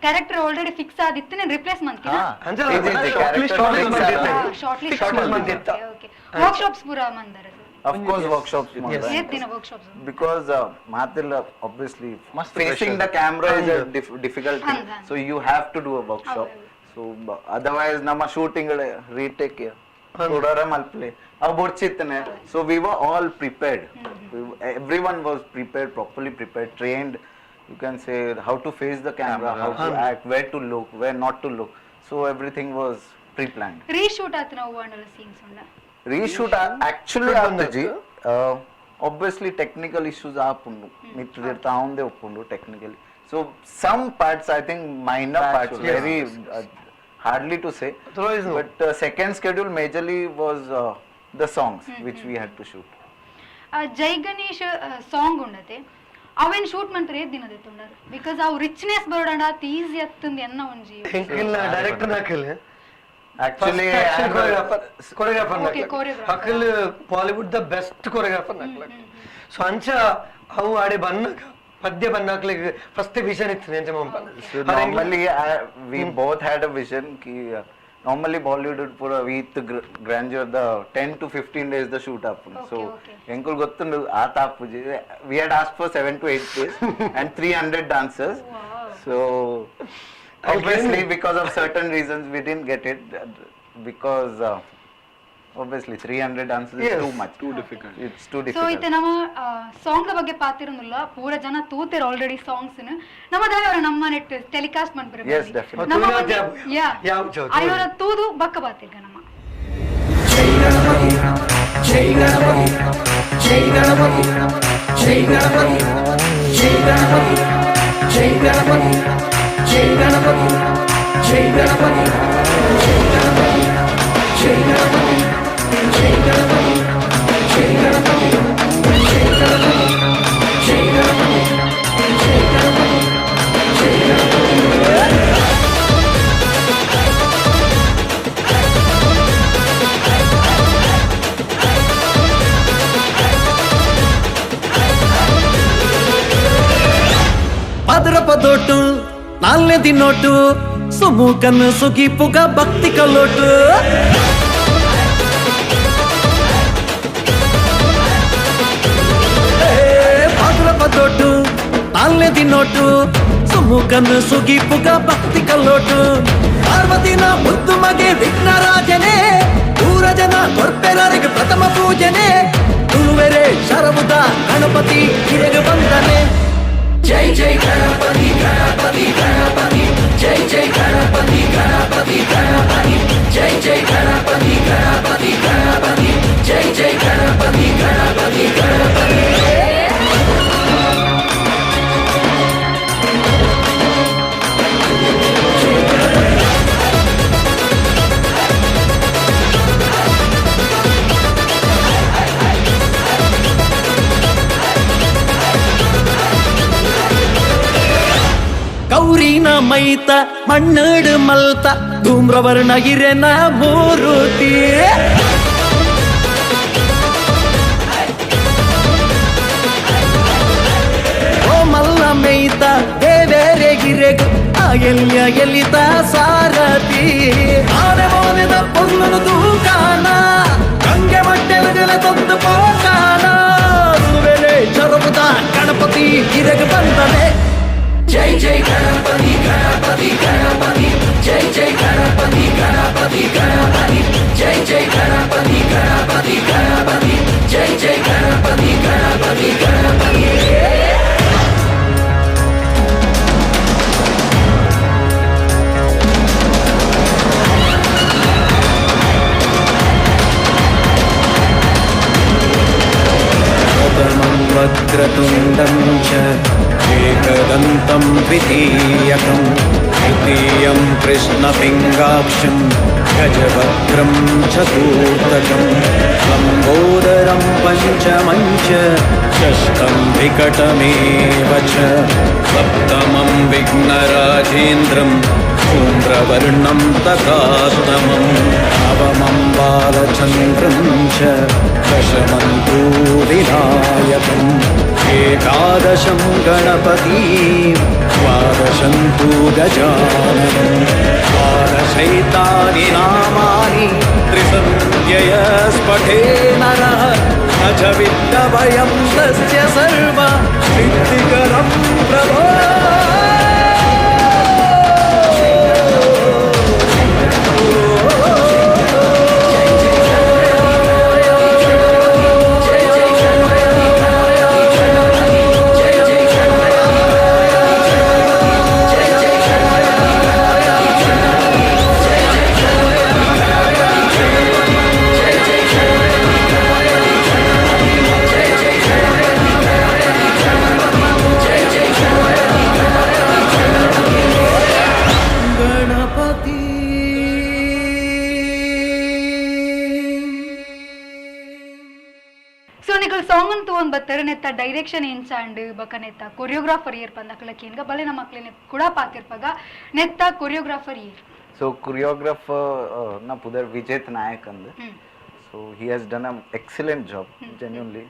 character already fix ಆದಿತ್ತು, ನಾನು ರಿಪ್ಲೇಸ್ ಮಂತಿನ. ಅಂಚಲ ಇದು ಇದು short list character fix short list. Short list ಮಂತಿತ್ತ. Okay, workshops ಪೂರ Mandara? Of course, workshops. Yes. ಏತ್ ದಿನ workshops? Because Matil, obviously Must facing pressure. the camera is a difficult thing. And, and. So you have to do a workshop. ಹೌದು. So otherwise ನಮ್ಮ shooting retake ನೋಡೋರ ಮಲ್ಪ್ಲೆ ಅವು ಬೊಡ್ಚಿತ್ತನೆ. So we were all prepared. Everyone was prepared, properly prepared, trained. You can say how to face the camera, how to act, where to look, where not to look. So everything was pre-planned. Reshoot ಆತನ ಹೂವಂಡಲ scenes ಉಂಡ? Reshoot actually ಆತಜಿ, obviously technical issues ಆಪುಂಡು ಮಿತ್ರ ತಾವುಂದೇ ಒಪ್ಪುಂಡು technically. So some parts, I think minor parts, very hardly to say. Otherwise, no. But second schedule majorly was the songs which we had to shoot. Jai Ganesh song ಉಂಡತೆ, ಅವೇನ್ shoot mantra ಏತ್ ದಿನದ ತುಂಡರು? Because ಅವು richness ಬರೋಡಂಡ ಅತ್ easy ಅತ್ತಂದು ಎನ್ನ ಒಂಜಿ. ಎಂಕಲ್ನ director ನಾಕಲ್ actually choreographer choreographer. Okay, choreographer. Akhil Bollywood the best choreographer ನಕ್ಲ. ಸೊ ಅಂಚ ಅವು ಆಡೆ ಬನ್ನಕ ಪದ್ಯ ಬನ್ನಾಕ್ಲಿಗೆ ಫಸ್ಟ್ ವಿಷನ್ ಇತ್ತು ಎಂಚ ಮಂಪನ. So normally we both had a vision ki normally Bollywood ಪೂರ with grandeur the 10 to 15 days the shoot ಆಪುಂಡು. So ಎಂಕುಲ್ ಗೊತ್ತುಂಡು ಆ ತಾಪುಜಿ. We had asked for 7 to 8 days and 300 dancers. So obviously because of certain reasons we didn't get it, because obviously 300 dancers is too much. Too difficult. It's too so difficult. ಇತ್ತೆ ನಮ್ಮ song ಬಗ್ಗೆ ಪಾತಿರೋದಿಲ್ಲ, ಪೂರ ಜನ ತೂತೆರ್ already songs. ನಮ್ಮ ದೇವರ ನಮ್ಮ ನೆಟ್ telecast ಮಾಡ್ಬರ. Yes, definitely. ನಮ್ಮ ತುಳುನಾಡ್ ಯಾ ಯಾವ ಜೋ- ಐವರ ತೂದು ಬಕ್ಕ ಬಾತಿರ್ಗ ನಮ್ಮ. ಜೈ ಗಣಪತಿ, ಜೈ ಗಣಪತಿ, ಜೈ ಗಣಪತಿ, ಜೈ ಗಣಪತಿ, ಜೈ ಗಣಪತಿ, ಜೈ ಗಣಪತಿ, ಜೈ ಗಣಪತಿ, ಜೈ ಗಣಪತಿ, ಜೈ ಗಣಪತಿ, ಜೈ ಗಣಪತಿ, ಜೈ ಗಣಪತಿ, ಜೈ ಗಣಪತಿ, ಜೈ ಗಣಪತಿ, ಜೈ ಗಣಪತಿ, ಜೈ ಗಣಪತಿ. ಪದರಪದೋಟು ನಾಲ್ನೇ ದಿನೋಟು ಸುಮೂಕನ್ ಸುಗಿಪುಗ ಭಕ್ತಿ ಕಲ್ಲೋಟು. ಪದರಪದೋಟು ನಾಲ್ನೇ ದಿನೋಟು ಸುಮುಖನ್ ಸುಗಿಪುಗ ಭಕ್ತಿ ಕಲ್ಲೋಟು. ಪಾರ್ವತಿನ ಮುದ್ದು ಮಗೆ ವಿಘ್ನರಾಜನೇ, ಊರ ಜನ ಕೊರ್ಪೆರರಿಗೆ ಪ್ರಥಮ ಪೂಜನೆ. ತುಳುವೆರೆ ಶರವುದ ಗಣಪತಿ ಹಿರೆಗೆ ಬಂದನೆ. ಜೈ ಜೈ ಗಣಪತಿ ಗಣಪತಿ ಗಣಪತಿ, ಜೈ ಜೈ ಗಣಪತಿ ಗಣಪತಿ ಗಣಪತಿ, ಜೈ ಜೈ ಗಣಪತಿ ಗಣಪತಿ ಗಣಪತಿ, ಜೈ ಜೈ ಗಣಪತಿ ಗಣಪತಿ ಗಣಪತಿ. ಗೌರಿನ ಮೈತ ಮಣ್ಣಡು ಮಲ್ತ ಧೂಮ್ರವರ್ಣ ಹಿರೆನ ಮೂರುತಿ. ಓ ಮಲ್ಲ ಮೈತ ದೇವೇರೆ ಗಿರೆಗು ಎಲ್ಲಿಯ ಎಲಿತ ಸಾರಥಿ. ಆನೆ ಮೋನೆದ ಪೊರ್ಲುನು ತೂಕಾನ ಗಂಗೆ ಮಟ್ಟೆಲುಗಲ ತಂದು ಪೋಕಾನ. ವೇಳೆ ಚರವುದ ಗಣಪತಿ ಹಿರೆಗೆ ಬಂದನೆ. ಜೈ ಜೈ ಗಣಪತಿ ಗಣಪತಿ ಗಣಪತಿ, ಜೈ ಜೈ ಗಣಪತಿ ಗಣಪತಿ ಗಣಪತಿ, ಜೈ ಜೈ ಗಣಪತಿ ಗಣಪತಿ ಗಣಪತಿ, ಜೈ ಜೈ ಗಣಪತಿ ಗಣಪತಿ ಗಣಪತಿ. प्रथमं वक्रतुण्डं च एकदन्तं द्वितीयकं। द्वितीयं कृष्णपिङ्गाक्षं गजवक्त्रं चतुर्थकं लम्बोदरं पञ्चमं च षष्ठं विकटमेव च सप्तमं विघ्नराजेन्द्रं धूम्रवर्णं तथाष्टमं नवमं बालचन्द्रं च दशमं तु विनायकम् एकादशं गणपतीं द्वादशं तु गजाननं द्वादशैतानि नामानि त्रिसन्ध्ययस्पठे नरः न च विद्यभयं तस्य सर्व सिद्धिकरं प्रभो. ಗಣಪತಿ. ಸೊ ನಿಕಲ್ ಸಾಂಗ್ ಅಂತೂ ಒಂದ್ ಬತ್ತರ ನೆತ್ತ ಡೈರೆಕ್ಷನ್ ಎಂಚಾಂಡ್ ಬಕ ನೆತ್ತ ಕೊರಿಯೋಗ್ರಾಫರ್ ಏರ್ ಪಂದಕಲ ಕೇನ್ಗ ಬಲೆ ನಮ್ಮ ಮಕ್ಳಿನ ಕೂಡ ಪಾತಿರ್ಪಗ ನೆತ್ತ ಕೊರಿಯೋಗ್ರಾಫರ್ ಏರ್? ಸೊ ಕೊರಿಯೋಗ್ರಾಫರ್ ನ ಪುದರ್ ವಿಜೇತ್ ನಾಯಕ್ ಅಂದ್. So he has done a excellent job, genuinely.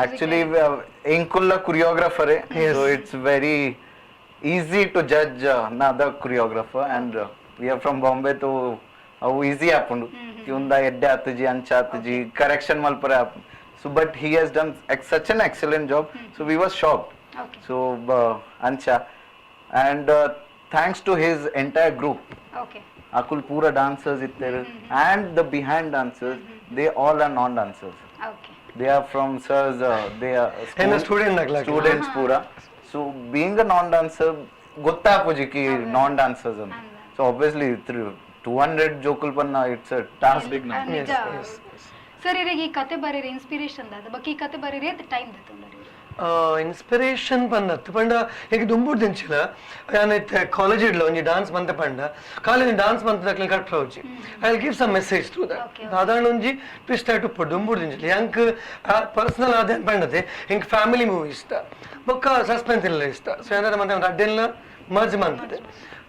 Actually ಎಂಕುಲ್ಲ choreographer, so it's very easy to judge another choreographer, and we are from Bombay, so ಅವು ಈಸಿ ಆಪುಂಡು ಉಂದ ಎಡ್ಡೆ ಆತುಜಿ ಅಂಚ ಆತುಜಿ ಕರೆಕ್ಷನ್ ಮಲ್ಪರೆ ಆಪುಂಡು. So but he has done such an excellent job, so we was shocked. So ಅಂಚ and thanks to his entire group. ಅಕುಲ್ ಪೂರ ಡಾನ್ಸರ್ಸ್ ಇತ್ತೆರ್ and the behind dancers, they all are non dancers. They are from sir's, they are ಎನ್ನ student ನಕ್ಲ. Students ಪೂರ. So being a non dancer ಗೊತ್ತಾಪುಜಿ Ki non dancers ಅಂತ. So obviously 200 ಜೋಕುಲ್ Ponna it's a task. ನಿಜ sir. ಇರಿಗೆ ಈ ಕತೆ ಬರೀರಿ inspiration ದಾದ ಬಕ್ ಈ ಕತೆ ಬರೀರಿ ಅಂತ ಟೈಮ್ ದತ್ತುಂಡರಿ? ಇನ್ಸ್ಪಿರೇಷನ್ ಪಂದತ್ತು ಪಂಡ ಈಗ ದುಂಬುಡ್ ದಿಂಚಿಲ ಯಾನ್ ಇತ್ತೆ ಕಾಲೇಜ್ ಇಡ್ಲ ಒಂಜಿ ಡಾನ್ಸ್ ಮಂತೆ ಪಂಡ ಕಾಲೇಜ್ ಡಾನ್ಸ್ ಮಂತ ಕರೆಕ್ಟ್ ಹೋಜಿ. I will give some message through that. ಸಾಧಾರಣ ಒಂಜಿ ಟ್ವಿಸ್ಟ್ ಆಯ್ತು ಉಪ್ಪು ದುಂಬುಡ್ ದಿಂಚಿಲ ಯಾಂಕ್ ಪರ್ಸನಲ್ ಆದ ಪಂಡತೆ ಎಂಕ್ ಫ್ಯಾಮಿಲಿ ಮೂವಿ ಇಷ್ಟ ಬೊಕ್ಕ ಸಸ್ಪೆನ್ಸ್ ಇಲ್ಲ ಇಷ್ಟ. ಸೊ ಏನಾರ ಮತ್ತೆ ಅಡ್ಡೆಲ್ಲ ಮರ್ಜ್ ಮಂತದೆ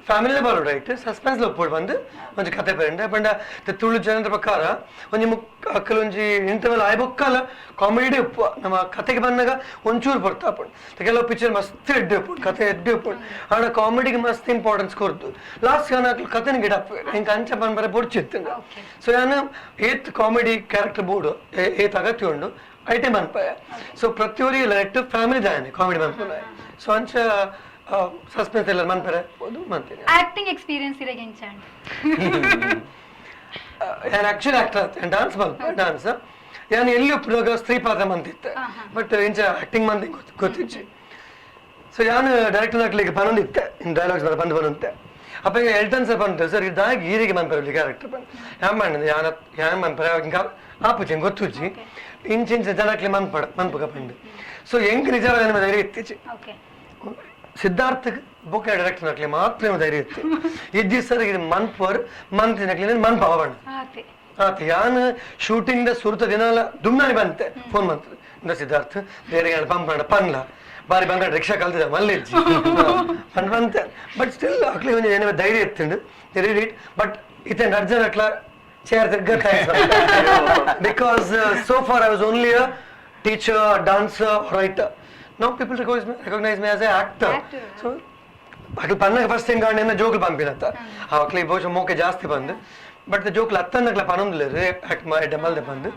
ಫ್ಯಾಮಿಲಿ ಬರೋಡು ರೈಟ್ ಸಸ್ಪೆನ್ಸ್ ಒಪ್ಪುಡು ಬಂದು ಒಂಜಿ ಕತೆ ಬರಂಡೆ ಪಂಡ ತುಳು ಜನರ ಪ್ರಕಾರ ಒಂಜಿ ಮುಕ್ ಅಕ್ಕಲು ಒಂಜಿ ಇಂಟರ್ವಲ್ ಆಯ್ ಬೊಕ್ಕಲ ಕಾಮಿಡಿ ಉಪ್ಪು ನಮ್ಮ ಕತೆಗೆ ಬಂದಾಗ ಒಂಚೂರು ಬರ್ತಾ ಕೆಲವು ಪಿಕ್ಚರ್ ಮಸ್ತ್ ಎಡ್ಡೆ ಉಪ್ಪು ಕತೆ ಎಡ್ಡೆ ಉಪ್ಪು ಆಡ ಕಾಮಿಡಿಗೆ ಮಸ್ತ್ ಇಂಪಾರ್ಟೆನ್ಸ್ ಕೊರ್ದು ಲಾಸ್ಟ್ ಯಾನ್ ಕತೆನ ಗಿಡಪ್ ಹಿಂಗೆ ಅಂಚ ಬರ ಬೊಡ್ಚಿತ್ತು. ಸೊ ಯಾನ್ ಏತ್ comedy character board ಏತ್ ಅಗತ್ಯ ಉಂಡು ಐಟಮ್ ಅನ್ಪಾಯ. ಸೊ ಪ್ರತಿಯೊರಿ ಲೈಟ್ ಫ್ಯಾಮಿಲಿ ದಾನೆ ಕಾಮಿಡಿ ಮನ್ಪುನ. ಸೊ ಅಂಚ ಸಸ್ಪೆನ್ಸ್ ಎಲ್ಲ ಮನ್ಪರೆ ಅದು ಮಂತೇನೆ. Acting experience ಇರಗೆ ಎಂಚಾಂಡ್? ಯಾನ್ actually actor dance ಮಲ್ಪ dance ಯಾನ್ ಎಲ್ಲಿ ಉಪ್ಪುನಾಗ ಸ್ತ್ರೀ ಪಾತ್ರ ಮಂತಿತ್ತೆ ಬಟ್ ಇಂಚ ಆಕ್ಟಿಂಗ್ ಮಂದಿ ಗೊತ್ತಿಜ್ಜಿ. ಸೊ ಯಾನ್ ಡೈರೆಕ್ಟರ್ ಹಾಕ್ಲಿಕ್ಕೆ ಪನೊಂದಿತ್ತೆ ಇನ್ ಡೈಲಾಗ್ಸ್ ಬಂದು ಬರಂತೆ ಅಪ್ಪ ಈಗ ಎಲ್ಟನ್ ಸರ್ ಬಂತು ಸರ್ ಇದಾಗ ಈರಿಗೆ ಮನ್ಪರಲಿ ಕ್ಯಾರೆಕ್ಟರ್ ಬಂದು ಯಾನ್ ಮಾಡಿದ ಯಾನ ಯಾನ್ ಮನ್ಪರ ಹಿಂಗ ಆಪುಜಿ ಗೊತ್ತುಜ್ಜಿ ಇಂಚ ಇಂಚ ಜನಕ್ಲಿ ಮನ್ಪಡ ಮನ್ಪುಗ ಪಂಡು. ಸೊ ಹೆಂಗ್ ನಿಜವಾದ ಧೈರ್ಯ ಇತ್ತೀಚೆ ಸಿದ್ಧಾರ್ಥ ಬೊಕ್ಕ ಡೈರೆಕ್ಟರ್ ನಕ್ಲಿ ಮಾತ್ರ ಧೈರ್ಯ ಇತ್ತು ಇದ್ದಿ ಸರ್ ಇದು ಮನ್ಪರ್ ಮಂತ್ ನಕ್ಲಿ ಮನ್ಪ ಅವಣ್ಣ ಆತ ಯಾನ್ ಶೂಟಿಂಗ್ the ಸುರುತ ದಿನ ದುಮ್ನಾನಿ ಬಂತೆ ಫೋನ್ ಬಂತು ಇಂದ ಸಿದ್ಧಾರ್ಥ ಬೇರೆ ಪಂಪ್ ಮಾಡ ಪನ್ಲ ಬಾರಿ ಬಂಗಾರ ರಿಕ್ಷಾ ಕಲ್ತಿದ ಮಲ್ಲಿಜ್ಜಿ ಪನ್ ಬಂತೆ. ಬಟ್ ಸ್ಟಿಲ್ ಅಕ್ಲಿ ಒಂಜಿ ಏನೇ ಧೈರ್ಯ ಇತ್ತು it but ಇತ್ತೆ Arjan ಅಕ್ಲ chair because so far I was only a teacher, dancer, writer. Now people recognize me as an actor. So ಅಕ್ಲು ಪನ್ನಾಗ first thing ಕಾಂಡ ಜೋಕ್ಲು ಪಂಪಿನತ್ತ ಅಕ್ಲಿ ಬಹುಶಃ ಮೋಕೆ ಜಾಸ್ತಿ ಬಂದು ಬಟ್ ಜೋಕ್ಲು ಅತ್ತನ್ನಕ್ಲ ಪನೊಂದುಲ್ಲೆರ್ ಆಕ್ಟ್ ಎಡ್ಡೆ ಮಲ್ದೆ ಬಂದು.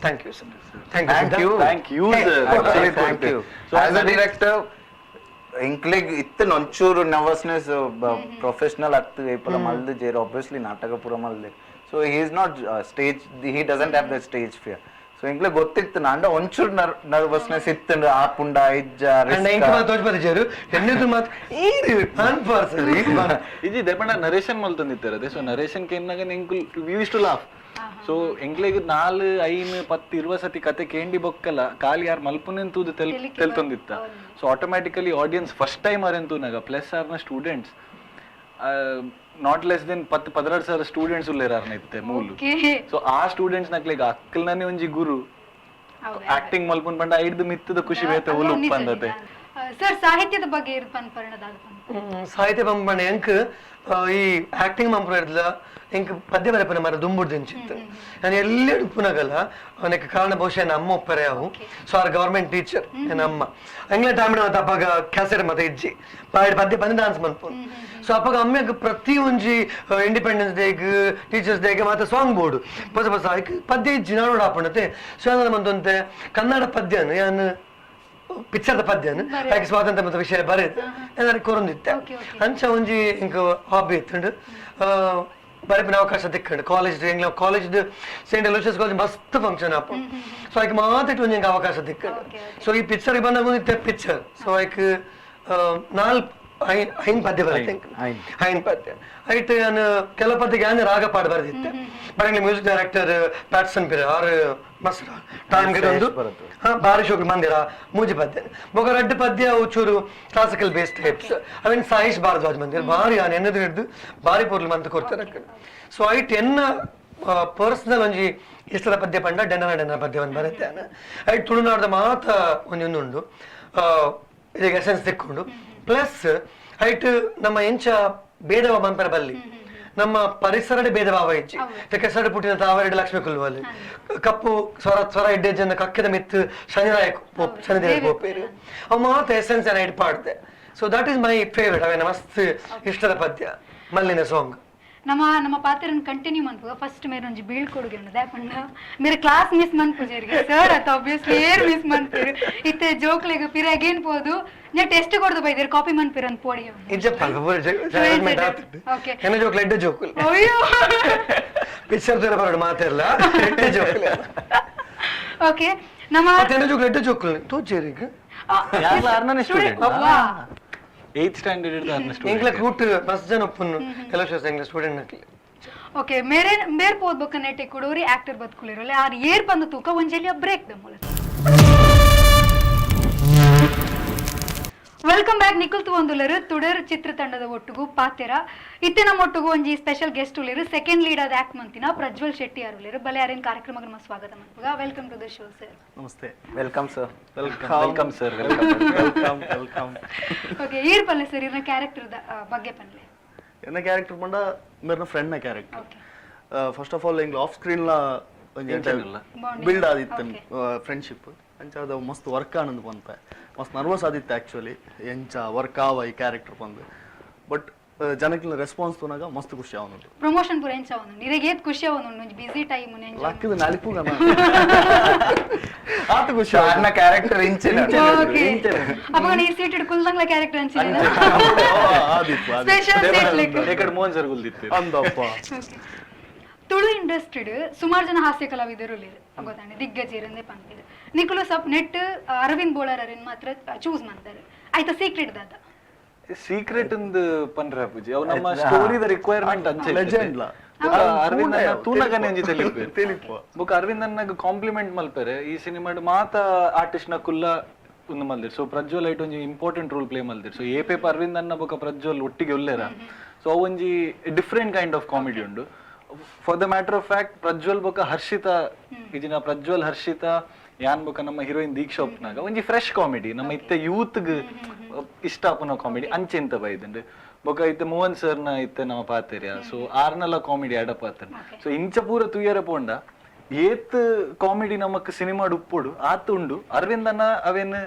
Thank you sir. Thank you. Thank you. Thank you sir. Actually thank you. As a director ಎಂಕ್ಲೆಗ್ ಇತ್ತಿನ ಒಂಚೂರು ನರ್ವಸ್ನೆಸ್ ಪ್ರೊಫೆಷನಲ್ ಆಗ್ತದೆ ಏಪಲ ಮಲ್ದು ಜೇರು ಆಬ್ವಿಯಸ್ಲಿ ನಾಟಕ ಪೂರ ಮಲ್ದೆ. So he is not stage, he doesn't have the stage fear. So ಎಂಕ್ಲೆ ಗೊತ್ತಿತ್ತು ನಾಂಡ ಒಂಚೂರು nervousness ಇತ್ತು ಆಪುಂಡ ಇಜ್ಜ. ಅಂಡ್ ಎಂಕ್ ಮಾತ ತೋಜ್ಪದಿಜೆರ್ ಎನ್ನೆದು ಮಾತ ಈರ್ ಪನ್ಪರ್ ಸರ್ ಈರ್ ಇಜಿ ದೆಪಂಡ ನರೇಶನ್ ಮಲ್ತೊಂದಿತ್ತೆರ್. ಸೊ narration ಕೇನ್ನಾಗ ಎಂಕುಲ್ we use to laugh. So ಎಂಕ್ಲೆಗ್ 4 5 10 20 ಸತಿ ಕತೆ ಕೇಂಡಿ ಬೊಕ್ಕಲ ಖಾಲಿ ಯಾರು ಮಲ್ಪುನೆನ್ ತೂದು ತೆಲ್ತೊಂದಿತ್ತ. So automatically audience first time Aron ತೂನಾಗ plus ಆರ್ನ ಸ್ಟೂಡೆಂಟ್ಸ್ Not less than 10-12 ಸಾವಿರ ಸ್ಟೂಡೆಂಟ್ಸ್ ಉಲ್ಲೇರಾರ್ನ ಇತ್ತೆ ಮೂಲು. ಸೊ ಆ ಸ್ಟೂಡೆಂಟ್ಸ್ ನಕ್ಲೆಗ್ ಅಕ್ಕಲ್ನೇ ಒಂಜಿ ಗುರು ಆಕ್ಟಿಂಗ್ ಮಲ್ಪುನ್ ಪಂಡ ಐಡ್ದು ಮಿತ್ತದ ಖುಷಿ ಬೇತೆ ಉಲು ಉಪ್ಪಂದತೆ. ಸರ್, ಸಾಹಿತ್ಯದ ಬಗ್ಗೆ ಇರ್ ಪನ್ಪರಣದಾದ? ಸಾಹಿತ್ಯ ಪಂಪಣ ಎಂಕ್ ಈ ಆಕ್ಟಿಂಗ್ ಮಂಪುನ ಇರ್ಲ, ಎಂಕ್ ಪದ್ಯ ಬರೆಪುನ ಮರ ದುಂಬುಡ್ದು ಇಂಚಿತ್ತು. ನಾನು ಎಲ್ಲೆ ಉಪ್ಪುನಗಲ ಅವನಿಗೆ ಕಾರಣ ಬಹುಶಃ ನನ್ನ ಅಮ್ಮ ಒಪ್ಪರೆ ಅವು. ಸೊ ಆರ್ ಗವರ್ಮೆಂಟ್ ಟೀಚರ್ ನನ್ನ ಅಮ್ಮ. ಎಂಗ್ಲ ಟೈಮ್ ಮತ್ತೆ ಅಪ್ಪಗ ಕ್ಯಾಸೆಟ್ ಮತ್ತೆ ಇಜ್ಜಿ, ಪಾಡ್ ಪದ್ಯ ಬಂದು ಡಾನ್ಸ್ ಮನ್ಪುನು. ಸೊ ಅಪ್ಪಗ ಅಮ್ಮೆಗ್ ಪ್ರತಿ ಒಂಜಿ ಇಂಡಿಪೆಂಡೆನ್ಸ್ ಡೇಗ್, ಟೀಚರ್ಸ್ ಡೇಗ್ ಮಾತ ಸಾಂಗ್ ಬೋರ್ಡ್ ಹೊಸ ಹೊಸ ಐಕ್ ಪದ್ಯ ಇಜ್ಜಿ ನಾಡೋಡ ಆಪುಂಡತೆ. ಸೊ ಯಾನ್ ಮಂತೊಂತೆ ಕನ್ನಡ ಪದ್ಯನು, ಯಾನ್ ಪಿಕ್ಚರ್ದ ಪದ್ಯನು ಹಾಗೆ ಸ್ವಾತಂತ್ರ್ಯ ಮತ್ತು ವಿಷಯ ಬರೆದು ಏನಾದ್ರು ಕೊರೊಂದಿತ್ತೆ. ಅಂಚ ಒಂಜಿ ಇಂಕ್ ಹಾಬಿ ಇತ್ತುಂಡು. ಬರೆಪಿನ ಅವಕಾಶ ತಿಕ್ಕಂಡು ಕಾಲೇಜ್, ಎಂಗ್ಲ college Saint Aloysius college ಮಸ್ತ್ ಫಂಕ್ಷನ್ ಆಪ. ಸೊ ಐಕ್ ಮಾತಿಟ್ಟು ಒಂಜಿ ಎಂಕ್ ಅವಕಾಶ ತಿಕ್ಕಂಡು. ಸೊ ಈ ಪಿಕ್ಚರ್ ಬಂದಾಗ ಒಂದಿತ್ತೆ ಪಿಕ್ಚರ್. ಸೊ ಐಕ್ ನಾಲ್ಕು ಐನ್ ಪದ್ಯ ಬರುತ್ತೆ, ಐನ್ ಪದ್ಯ ಐಟ್. ಯಾನ್ ಕೆಲವು ಪದ್ಯಕ್ಕೆ ಯಾನ್ ರಾಗ ಪಾಡ ಬರೆದಿತ್ತೆ. ಬಟ್ ಎಂಗ್ಲ music director Patson ಪಿರ ಆರು ಮಸ್ತ್ ಟೈಮ್ ಗಿಡೊಂದು ಬಾರಿ ಶೋಕ್ ಮಂದಿರ ಮೂಜಿ ಪದ್ಯ ಬೊಕ ರಡ್ಡ್ ಪದ್ಯ ಚೂರು classical base types. ಅವೇನ್ Saish Bhardwaj ಮಂದಿರ ಬಾರಿ ಯಾನ್ ಎನ್ನದು ಹಿಡ್ದು ಬಾರಿ ಪೊರ್ಲು ಮಂತ್ ಕೊಡ್ತಾರೆ. ಸೊ ಐಟ್ ಎನ್ನ ಪರ್ಸನಲ್ ಒಂಜಿ ಇಷ್ಟದ ಪದ್ಯ ಪಂಡ ಡೆನ್ನನ ಡೆನ್ನ ಪದ್ಯವನ್ನು ಬರುತ್ತೆ. ಐಟ್ ತುಳುನಾಡದ ಮಾತ ಒಂಜಿ ಉಂಡು, ಇದಕ್ಕೆ ಎಸೆನ್ಸ್ ತಿಕ್ಕೊಂಡು. ಪ್ಲಸ್ ಐಟ್ ನಮ್ಮ ಎಂಚ ಭೇದವ ಮನ್ಪರ ಬಲ್ಲಿ, ನಮ್ಮ ಪರಿಸರದ ಭೇದ ಭಾವ ಇಜ್ಜಿ. ಕೆಸರು ಪುಟ್ಟಿನ ತಾವರೆಡು ಲಕ್ಷ್ಮಿ ಕುಲ್ವಲ್ಲಿ ಕಪ್ಪು ಸ್ವರ ಸ್ವರ ಇಡ್ಡೆ ಜನ ಕಕ್ಕೆದ ಮಿತ್ತು ಶನಿರಾಯ ಶನಿದೇವ ಪೋಪೇರು ಅವು ಮಾತ ಎಸೆನ್ಸ್ ಅನ್ನ ಇಡ್ ಪಾಡ್ದೆ. So that is my favourite. ಅವೇನ ಮಸ್ತ್ ಇಷ್ಟದ ಪದ್ಯ ಮಲ್ಲಿನ ಸಾಂಗ್. ನಮ್ಮ ನಮ್ಮ ಪಾತ್ರನ ಕಂಟಿನ್ಯೂ ಮನ್ಪುಗ. ಫಸ್ಟ್ ಮೇರೆ ಒಂಜಿ ಬೀಳ್ ಕೊಡುಗೆ ಉಂಡು ಪಂಡ ಮೇರೆ ಕ್ಲಾಸ್ ಮಿಸ್ ಮನ್ಪುಜೇರಿಗೆ ಸರ್ ಅತ್ತ ಆಬ್ವಿಯಸ್ಲಿ ಏರ್ ಮಿಸ್ ಮನ್ಪೇರು. ಇತ್ತೆ ಜೋಕ್ಲೆಗ್ ಪಿರ ಅಗೇನ್ ಪೋದು ನೆ ಟೆಸ್ಟ್ ಕೊಡ್ದು ಬೈದೇರು ಕಾಪಿ ಮನ್ಪಿರ ಅಂತ ಪೋಡಿ. ಇಜ್ಜಪ್ಪ. ಎನ್ನ ಜೋಕ್ಲ ಎಡ್ಡೆ ಜೋಕುಲ್. ಅಯ್ಯೋ. ಪಿಕ್ಚರ್ ತರ ಬರೋಡು ಮಾತಿರಲ್ಲ, ಎಡ್ಡೆ ಜೋಕುಲ್. ಓಕೆ, ನಮ್ಮ ಎನ್ನ ಜೋಕ್ಲ ಎಡ್ಡೆ ಜೋಕುಲ್ ತೋಚೇರಿಗೆ. ಯಾರ್ಲ ಆರ್ನನೇ student, eighth standard ಹಿಡ್ದು ಆರ್ನ ಎಂಕ್ಲ ಸ್ಟೂಡೆಂಟ್. ಕೂಟ್ ಮಸ್ತ್ ಜನ ಉಪ್ಪುನು ಕೆಲವು ಎಂಗ್ಲ ಸ್ಟೂಡೆಂಟ್ ನಕ್ಲಿ. ಓಕೆ, ಮೇರೆ ಮೇರ್ ಪೋದ್ ಬೊಕ್ಕ ನೆಟ್ಟೆ ಕುಡೋರಿ ಆಕ್ಟರ್ ಬದುಕುಲಿರಲ್ಲ ಆರ್ ಏರ್ ಬಂದು ತೂಕ ಒಂಜೆಲಿಯ ಬ್ರೇಕ್ the ಮೂಲಕ. Welcome back. Nikhil ತುವಂದುಲರು ತುಡರ್ ಚಿತ್ರತಂಡದ ಒಟ್ಟುಗು ಪಾತೆರ. ಇತ್ತೆ ನಮ್ಮ ಒಟ್ಟುಗು ಒಂಜಿ ಸ್ಪೆಷಲ್ ಗೆಸ್ಟ್ ಉಲ್ಲೇರು, ಸೆಕೆಂಡ್ ಲೀಡ್ ಆದ ಆಕ್ಟ್ ಮಂತಿನ ಪ್ರಜ್ವಲ್ ಶೆಟ್ಟಿ ಅವರು. ಬಲೆ ಯಾರೇನ್ ಕಾರ್ಯಕ್ರಮಕ್ಕೆ ನಮ್ಮ ಸ್ವಾಗತ ಮನ್ಪುಗ. Welcome to the show sir. Namaste. Welcome sir. Welcome, welcome sir, welcome. Welcome, welcome. Okay, ಈರ್ ಪಲ್ಲೆ ಸರ್, ಇರ್ನ ಕ್ಯಾರೆಕ್ಟರ್ ಬಗ್ಗೆ ಪನ್ಲೆ. ಎನ್ನ ಕ್ಯಾರೆಕ್ಟರ್ ಪಂಡ ಮೇರ್ನ ಫ್ರೆಂಡ್ನ character. First of all ಎಂಗ್ಲ of ಸ್ಕ್ರೀನ್ಲ ಇಂಚೆನಲ್ಲ? Build ಆದಿತ್ತು ಫ್ರೆಂಡ್ಶಿಪ್. ಅಂಚ ಅದು ಮಸ್ತ್ ವರ್ಕ್ ಆನಂದ್ ಪನ್ಪೆ. ಮಸ್ತ್ ನರ್ವಸ್ ಆದಿತ್ತು ಆಕ್ಚುಲಿ, ಎಂಚ ವರ್ಕ್ ಆವ ಈ ಕ್ಯಾರೆಕ್ಟರ್ ಬಂದು. ಬಟ್ ಜನಕ್ಕಿನ ರೆಸ್ಪಾನ್ಸ್ ತೋನಾಗ ಮಸ್ತ್ ಖುಷಿ ಆವನುಂಡು. ಪ್ರಮೋಷನ್ ಪೂರ ಎಂಚ ಅವನು ಇರೆಗ್ ಏತ್ ಖುಷಿ ಅವನು ಒಂಜಿ ಬಿಸಿ ಟೈಮ್. ಲಕ್ಕದ ನಲಿಪುಗ ಆತ ಖುಷಿ. ಅನ್ನ ಕ್ಯಾರೆಕ್ಟರ್ ಇಂಚಿನ. ಓಕೆ, ಅವಾಗ ಈ ಸೀಟ್ ಕುಲ್ದಂಗ್ಲ ಕ್ಯಾರೆಕ್ಟರ್ ಅಂಚಿನ ಆದಿತ್ತು. Special seat like. ಏಕಡ್ Mohan sir ಗುಲ್ದಿತ್ತು. Andappa. Tulu ಇಂಡಸ್ಟ್ರಿಡ್ ಸುಮಾರು ಜನ ಹಾಸ್ಯ ಕಲಾವಿದರು ಉಲ್ಲೇರು ಗೊತ್ತಾನೆ, ದಿಗ್ಗಜೇರಂದೇ ಪನ್ಪಿದೆ. ನಿಕುಲು ಸಪ್ ನೆಟ್ ಅರವಿಂದ್ ಬೋಳಾರನ್ ಮಾತ್ರ ಚೂಸ್ ಮಾಡ್ತಾರೆ, ಆಯ್ತಾ? ಸೀಕ್ರೆಟ್ ದಾದ? ಸೀಕ್ರೆಟ್ ಅಂದ್ ಪನ್ರ ಪೂಜಿ, ಅವು ನಮ್ಮ ಸ್ಟೋರಿದ ರಿಕ್ವೈರ್ಮೆಂಟ್ ಅಂಚೆ. ಲೆಜೆಂಡ್ ಲಾ. ಅರವಿಂದ್ ಅಣ್ಣ ತೂನಗನೆ ಒಂಜಿ ತೆಲಿಪು. ತೆಲಿಪು. ಬೊಕ ಅರವಿಂದ್ ಅಣ್ಣಗ್ ಕಾಂಪ್ಲಿಮೆಂಟ್ ಮಲ್ಪೆರೆ ಈ ಸಿನಿಮಾಡ್ ಮಾತ ಆರ್ಟಿಸ್ಟ್ ನ ಕುಲ್ಲ ಒಂದು ಮಲ್ದಿರ್. ಸೊ ಪ್ರಜ್ವಲ್ ಐಟ್ ಒಂಜಿ important role play ಮಲ್ದಿರ್. So ಏ ಪೇಪ ಅರವಿಂದ್ ಅಣ್ಣ ಬೊಕ ಪ್ರಜ್ವಲ್ ಒಟ್ಟಿಗೆ ಉಲ್ಲೇರ. ಸೊ ಅವು ಒಂಜಿ different kind of comedy ಉಂಡು. For the matter of fact Prajwal ಬೊಕ ಹರ್ಷಿತಾ ಇಜಿನ ಪ್ರಜ್ವಲ್, ಹರ್ಷಿತಾ, ಯಾನ್ ಬೊಕ ನಮ್ಮ ಹೀರೋಯಿನ್ ದೀಕ್ಷಾ ಒಪ್ನಾಗ ಒಂಜಿ ಫ್ರೆಶ್ ಕಾಮಿಡಿ, ನಮ್ಮ ಇತ್ತೆ ಯೂತ್ ಇಷ್ಟ ಆಪುನ ಕಾಮಿಡಿ ಅಂಚೆಂತ ಬೈದುಂಡು. ಬೊಕ ಇತ್ತೆ ಮೋಹನ್ ಸರ್ನ ಇತ್ತೆ ನಮ್ಮ ಪಾತೆರ್ಯ, ಸೊ ಆರ್ನಲ ಕಾಮಿಡಿ ಅಡಪ್ ಆತಂಡ್. ಸೊ ಇಂಚ ಪೂರ ತೂಯರ ಪೋಂಡ ಏತ್ ಕಾಮಿಡಿ ನಮಕ್ ಸಿನಿಮಾಡ್ ಉಪ್ಪುಡು ಆತ್ ಉಂಡು. ಅರವಿಂದ್ ಅಣ್ಣ ಅವೇನ್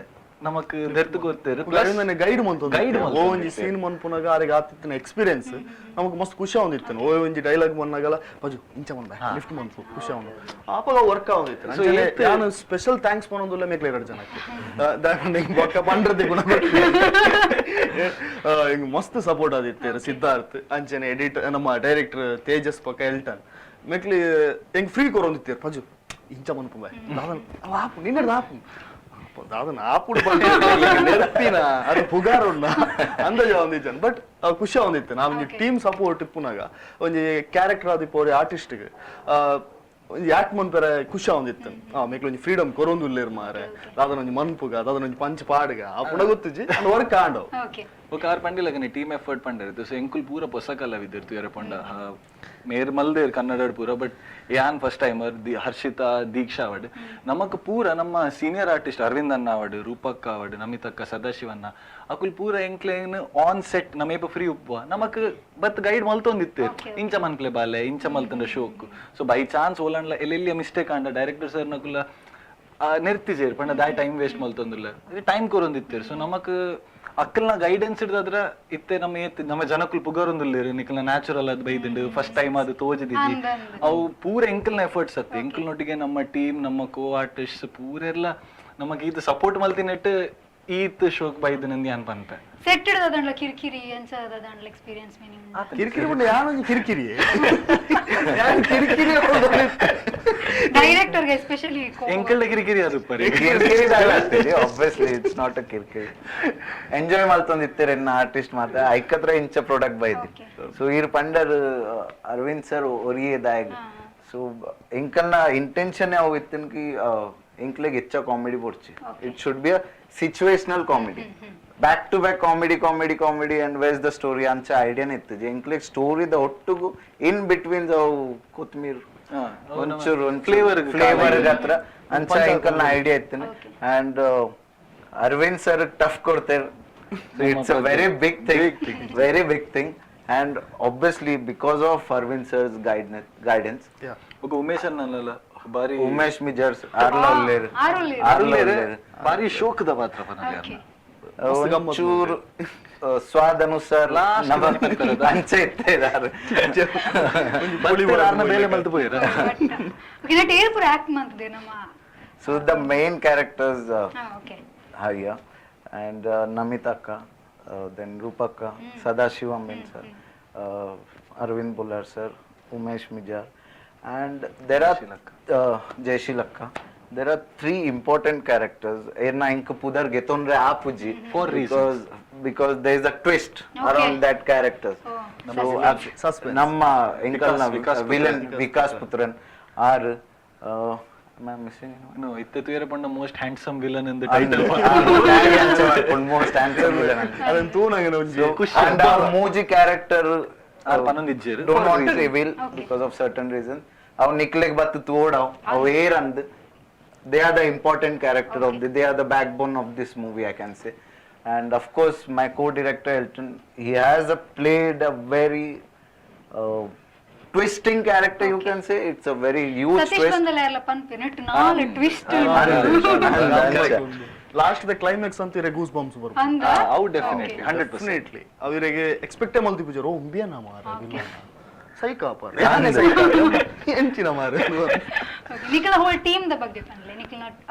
ನಮಕ್ ದೆರ್ತ್ ಕೊರ್ತೆರ್. ಅರವಿಂದನೆ ಗೈಡ್ ಮಂತು. ಗೈಡ್. ಓ ಒಂಜಿ ಸೀನ್ ಮನ್ಪುನಾಗ ಆರಿಗೆ ಆತಿತ್ತಿನ ಎಕ್ಸ್ಪೀರಿಯನ್ಸ್ ನಮಕ್ ಮಸ್ತ್ ಖುಷಿ ಆವೊಂದಿತ್ತು. ಓ ಒಂಜಿ ಡೈಲಾಗ್ ಬಂದಾಗಲ ಬಜು ಇಂಚ ಬಂದ ಲಿಫ್ಟ್ ಮಂತು ಖುಷಿ ಆವೊಂದು ಆಪಗ ವರ್ಕ್ ಆವೊಂದಿತ್ತು. ಅಂಚನೆ ಯಾನು ಸ್ಪೆಷಲ್ thanks ಪನೊಂದುಲ್ಲ ಮೇಕ್ಲೆ ಎರಡು ಜನಕ್ಕೆ. ದಾಯಪಂಡ ಹಿಂಗ್ ಬೊಕ್ಕ ಪಂಡ್ರದಿ ಗುಣ ಹಿಂಗ್ ಮಸ್ತ್ ಸಪೋರ್ಟ್ ಆದಿತ್ತು ಸಿದ್ಧಾರ್ಥ್, ಅಂಚನೆ ಎಡಿಟ್ ನಮ್ಮ ಡೈರೆಕ್ಟರ್ ತೇಜಸ್ ಪಕ್ಕ ಎಲ್ಟನ್. ಮೇಕ್ಲಿ ಹೆಂಗ್ ಫ್ರೀ ಕೊರೊಂದಿತ್ತೀರ್, ಪಜು ಇಂಚ ಮನ್ಪು ಬಾಯ್ ದಾದನ್ ಅವ ಆಪು ನಿನ್ನ ಆಪು ದಾದನ್ ಆಪುಡು ನೆರ್ಪಿನ ಅದು ಪುಗಾರ್ ಉಂಡ ಅಂದಾಜು ಒಂದಿಜ್ಜನ್. ಬಟ್ ಖುಷಿ ಆವೊಂದಿತ್ತು. ನಾ ಒಂಜಿ ಟೀಮ್ ಸಪೋರ್ಟ್ ಇಪ್ಪುನಾಗ ಒಂಜಿ ಕ್ಯಾರೆಕ್ಟರ್ ಆದಿಪ್ಪು ಆರ್ಟಿಸ್ಟ್ಗೆ ಒಂಜಿ ಯಾಕ್ ಮನ್ಪೆರೆ ಖುಷಿ ಆವೊಂದಿತ್ತು. ಆ ಮೇಕ್ಲ ಒಂಜಿ ಫ್ರೀಡಮ್ ಕೊರೊಂದು ಉಲ್ಲೇರ್ ಮಾರೆ, ದಾದನ ಒಂಜಿ ಮನ್ಪುಗ, ದಾದನ ಒಂಜಿ ಪಂಚ್ ಪಾಡ್ಗ ಆ ಪುಣ ಗೊತ್ತಿಜ್ಜಿ ವರ್ಕ್ ಆಂಡವ್. ಓಕೆ. ఒక ಆರ್ ಪಂಡಿಲಗನೆ ಟೀಮ್ ಎಫರ್ಟ್ ಪಂಡರ್. ಸೊ ಎಂಕುಲ್ ಪೂರ ಪೊಸ ಕಲಾವಿದೆರ್ ತೂಯರೆ ಪಂಡ. ಮೇರ್ ಮಲ್ದೇರ್ ಕನ್ನಡ ಪೂರ, ಬಟ್ ಯಾನ್ ಫಸ್ಟ್ ಟೈಮರ್. The Harshita, ದೀಕ್ಷಾ ಅವಡ್, ನಮಕ್ ಪೂರ ನಮ್ಮ ಸೀನಿಯರ್ ಆರ್ಟಿಸ್ಟ್ ಅರವಿಂದ್ ಅಣ್ಣ ಅವಡ್, ರೂಪಕ್ಕ ಅವಡ್, ನಮಿತಕ್ಕ, ಸದಾಶಿವಣ್ಣ, ಅಕುಲ್ ಪೂರ ಎಂಕ್ಲೇನ್ ಆನ್ ಸೆಟ್ ನಮ್ಮ ಏಪ ಫ್ರೀ ಉಪ್ಪುವ ನಮಕ್ ಬತ್ ಗೈಡ್ ಮಲ್ತೊಂದಿತ್ತೆ, ಇಂಚ ಮನ್ಪ್ಲೆ ಬಾಲೆ, ಇಂಚ ಮಲ್ತಂಡ ಶೋಕ್. ಸೊ ಬೈ ಚಾನ್ಸ್ ಓಲಂಡ್ಲ ಎಲ್ಲೆಲ್ಲಿಯ ಮಿಸ್ಟೇಕ್ ಆಂಡ ಡೈರೆಕ್ಟರ್ ಸರ್ ನಕುಲ ನೆರ್ತಿಜೇರ್, ಪಂಡ ದಾಯ್ ಟೈಮ್ ವೇಸ್ಟ್ ಮಲ್ತೊಂದುಲ್ಲ, ಟೈಮ್ ಕೊರೊಂದಿತ್ತೇರ್. ಸೊ ನಮಕ್ ಅಕ್ಕಲ್ನ ಗೈಡೆನ್ಸ್ ಹಿಡ್ದಾದ್ರ ಇತ್ತೆ ನಮ್ಮ ಏತ್ ನಮ್ಮ ಜನಕುಲು ಪುಗರೊಂದುಲ್ಲೇರು, ನಿಕಲ್ನ ನ್ಯಾಚುರಲ್ ಅದು ಬೈದುಂಡು, ಫಸ್ಟ್ ಟೈಮ್ ಅದು ತೋಜಿದಿಜ್ಜಿ. ಅವು ಪೂರ ಎಂಕಲ್ನ ಎಫರ್ಟ್ಸ್ ಅತ್ತೆ. ಎಂಕಲ್ನೊಟ್ಟಿಗೆ ನಮ್ಮ ಟೀಮ್, ನಮ್ಮ ಕೋ ಆರ್ಟಿಸ್ಟ್ ಪೂರೆಲ್ಲ ನಮಗೆ ಇದು ಸಪೋರ್ಟ್ ಮಲ್ತಿನೆಟ್ ಈತ್ ಶೋಕ್ ಬೈದು ನಂದಿ ಅನ್ ಪನ್ಪೆ. ಸೆಟ್ ಹಿಡ್ದದಂಡ್ಲ ಕಿರಿಕಿರಿ ಅಂಚ ದಾದಂಡ್ಲ ಎಕ್ಸ್ಪೀರಿಯನ್ಸ್ ಮೀನಿಂಗ್? ಕಿರಿಕಿರಿ ಪಂಡ ಯಾನೊಂಜಿ ಕಿರಿಕಿರಿ, ಯಾನ್ ಕಿರಿಕಿರಿ. ಡೈರೆಕ್ಟರ್ಗೆ ಎಸ್ಪೆಷಲಿ. ಎಂಕಲ್ನ ಕಿರಿಕಿರಿ ಅದು ಪರಿ. ಕಿರಿಕಿರಿ obviously it's not a ಕಿರಿಕಿರಿ. ಎಂಜಾಯ್ ಮಲ್ತೊಂದಿತ್ತೆರ್ ಎನ್ನ ಆರ್ಟಿಸ್ಟ್ ಮಾತ್ರ ಐಕತ್ರ ಇಂಚ ಪ್ರಾಡಕ್ಟ್ ಬೈದಿ. ಸೊ ಈರ್ ಪಂಡರ್ ಅರವಿಂದ್ ಸರ್ ಒರಿಯೇ ದಾಯಗ್. ಸೊ ಎಂಕಲ್ನ ಇಂಟೆನ್ಷನ್ ಅವು ಇತ್ತಿನ ಎಂಕ್ಲೆಗ್ ಹೆಚ್ಚ comedy ಬೋಡ್ಚಿ. It should be a situational comedy. Back to back comedy, comedy, comedy, and where's the story? ಅಂಚ ಐಡಿಯಾನೇ ಇತ್ತು. ಎಂಕ್ಲೆಗ್ ಸ್ಟೋರಿದ ಒಟ್ಟುಗು ಇನ್ ಬಿಟ್ವೀನ್ ಅವು ಕೊತ್ಮೀರ್ ಒಂಚೂರು Flavour ಗ್. ಫ್ಲೇವರ್ ಹತ್ರ ಅಂಚ ಎಂಕಲ್ನ ಐಡಿಯಾ ಇತ್ತು. ಅಂಡ್ ಅರವಿಂದ್ ಸರ್ ಟಫ್ ಕೊಡ್ತಾರೆ. It's a very big thing, very big thing, and obviously because of Aravind sir's guidance. ఒక ಉಮೇಶ್ ಅಣ್ಣನಲ್ಲ ಬಾರಿ. ಉಮೇಶ್ ಮಿಜರ್ಸ್ ಆರ್ಲ ಉಲ್ಲೇರ್. ಆರ್ ಉಲ್ಲೇರ್. ಆರ್ಲ ಉಲ್ಲೇರ್. ಬಾರಿ ಶೋಕದ ಪಾತ್ರ ಪನಲಿ. ಒಂಚೂರು ಸ್ವಾದ ಅನುಸಾರ Last ನಮ್ಮ ಬಂದಿರ್ತಾರಲ್ಲ. ಅಂಚೆ ಇತ್ತೆ ಇದಾರೆ. ಬೇಲೆ ಮಲ್ತು ಪೋಯಿರ. ಓಕೆ, ನೆಟ್ ಏರ್ ಪೂರ ಆಕ್ಟ್ ಮಂತದೆ ನಮ್ಮ? So the main characters ha okay here and Namitaka, then Rupaka, Sadashiva Amin sir, Arvind Bullar sir, Umesh Mijar, and there are Jayashilakka. There are three important characters. Erna ఇంక పుదర్ గెతొన్రే ఆపుజి For because because there is a twist around that characters. Oh. So Suspense. ನಮ್ಮ ಎಂಕಲ್ನ Vikas villain Vikas Puthran are missing. No, ಇತ್ತೆ ತೂಯರೆ ಪಂಡ most handsome villain in the title. Most handsome villain. ಅದನ್ನ ತೂನಗನೆ ಒಂಜಿ ಖುಷಿ. And our ಮೂಜಿ character ಆರ್ ಪನೊಂದಿಜ್ಜೆರ್. Don't want to reveal because of certain reason. ಅವ್ ನಿಕ್ಲೆಗ್ ಬತ್ತು ತೋಡವ್ ಅವ್ ಏರ್ ಅಂದ್. They are the important character of the they are the backbone of this movie, I can say. And of course my co director Elton, he has a played a very twisting character, you can say. It's a very huge Satish twist. ಬಂದಲ್ಲ ಎಲ್ಲ ಪನ್ಪೆ ನೆಟ್ ನಾಲ್ twist. Last the climax ಅಂತ ಇರೆ goose bumps ಬರ್ಪು. ಅಂದ. ಅವು definitely 100%. Definitely ಅವರಿಗೆ ಎಕ್ಸ್ಪೆಕ್ಟೇ ಮಲ್ತಿ ಪೂಜಾರು, ಓ ಉಂಬಿಯನ ಮಾರ, ಸೈಕ ಅಪಾರ ಎಂಚಿನ ಮಾರ. ನಿಖಲ hole team the ಬಗ್ಗೆ ಪನ್ಲೆ, ನಿಖಲ್ನ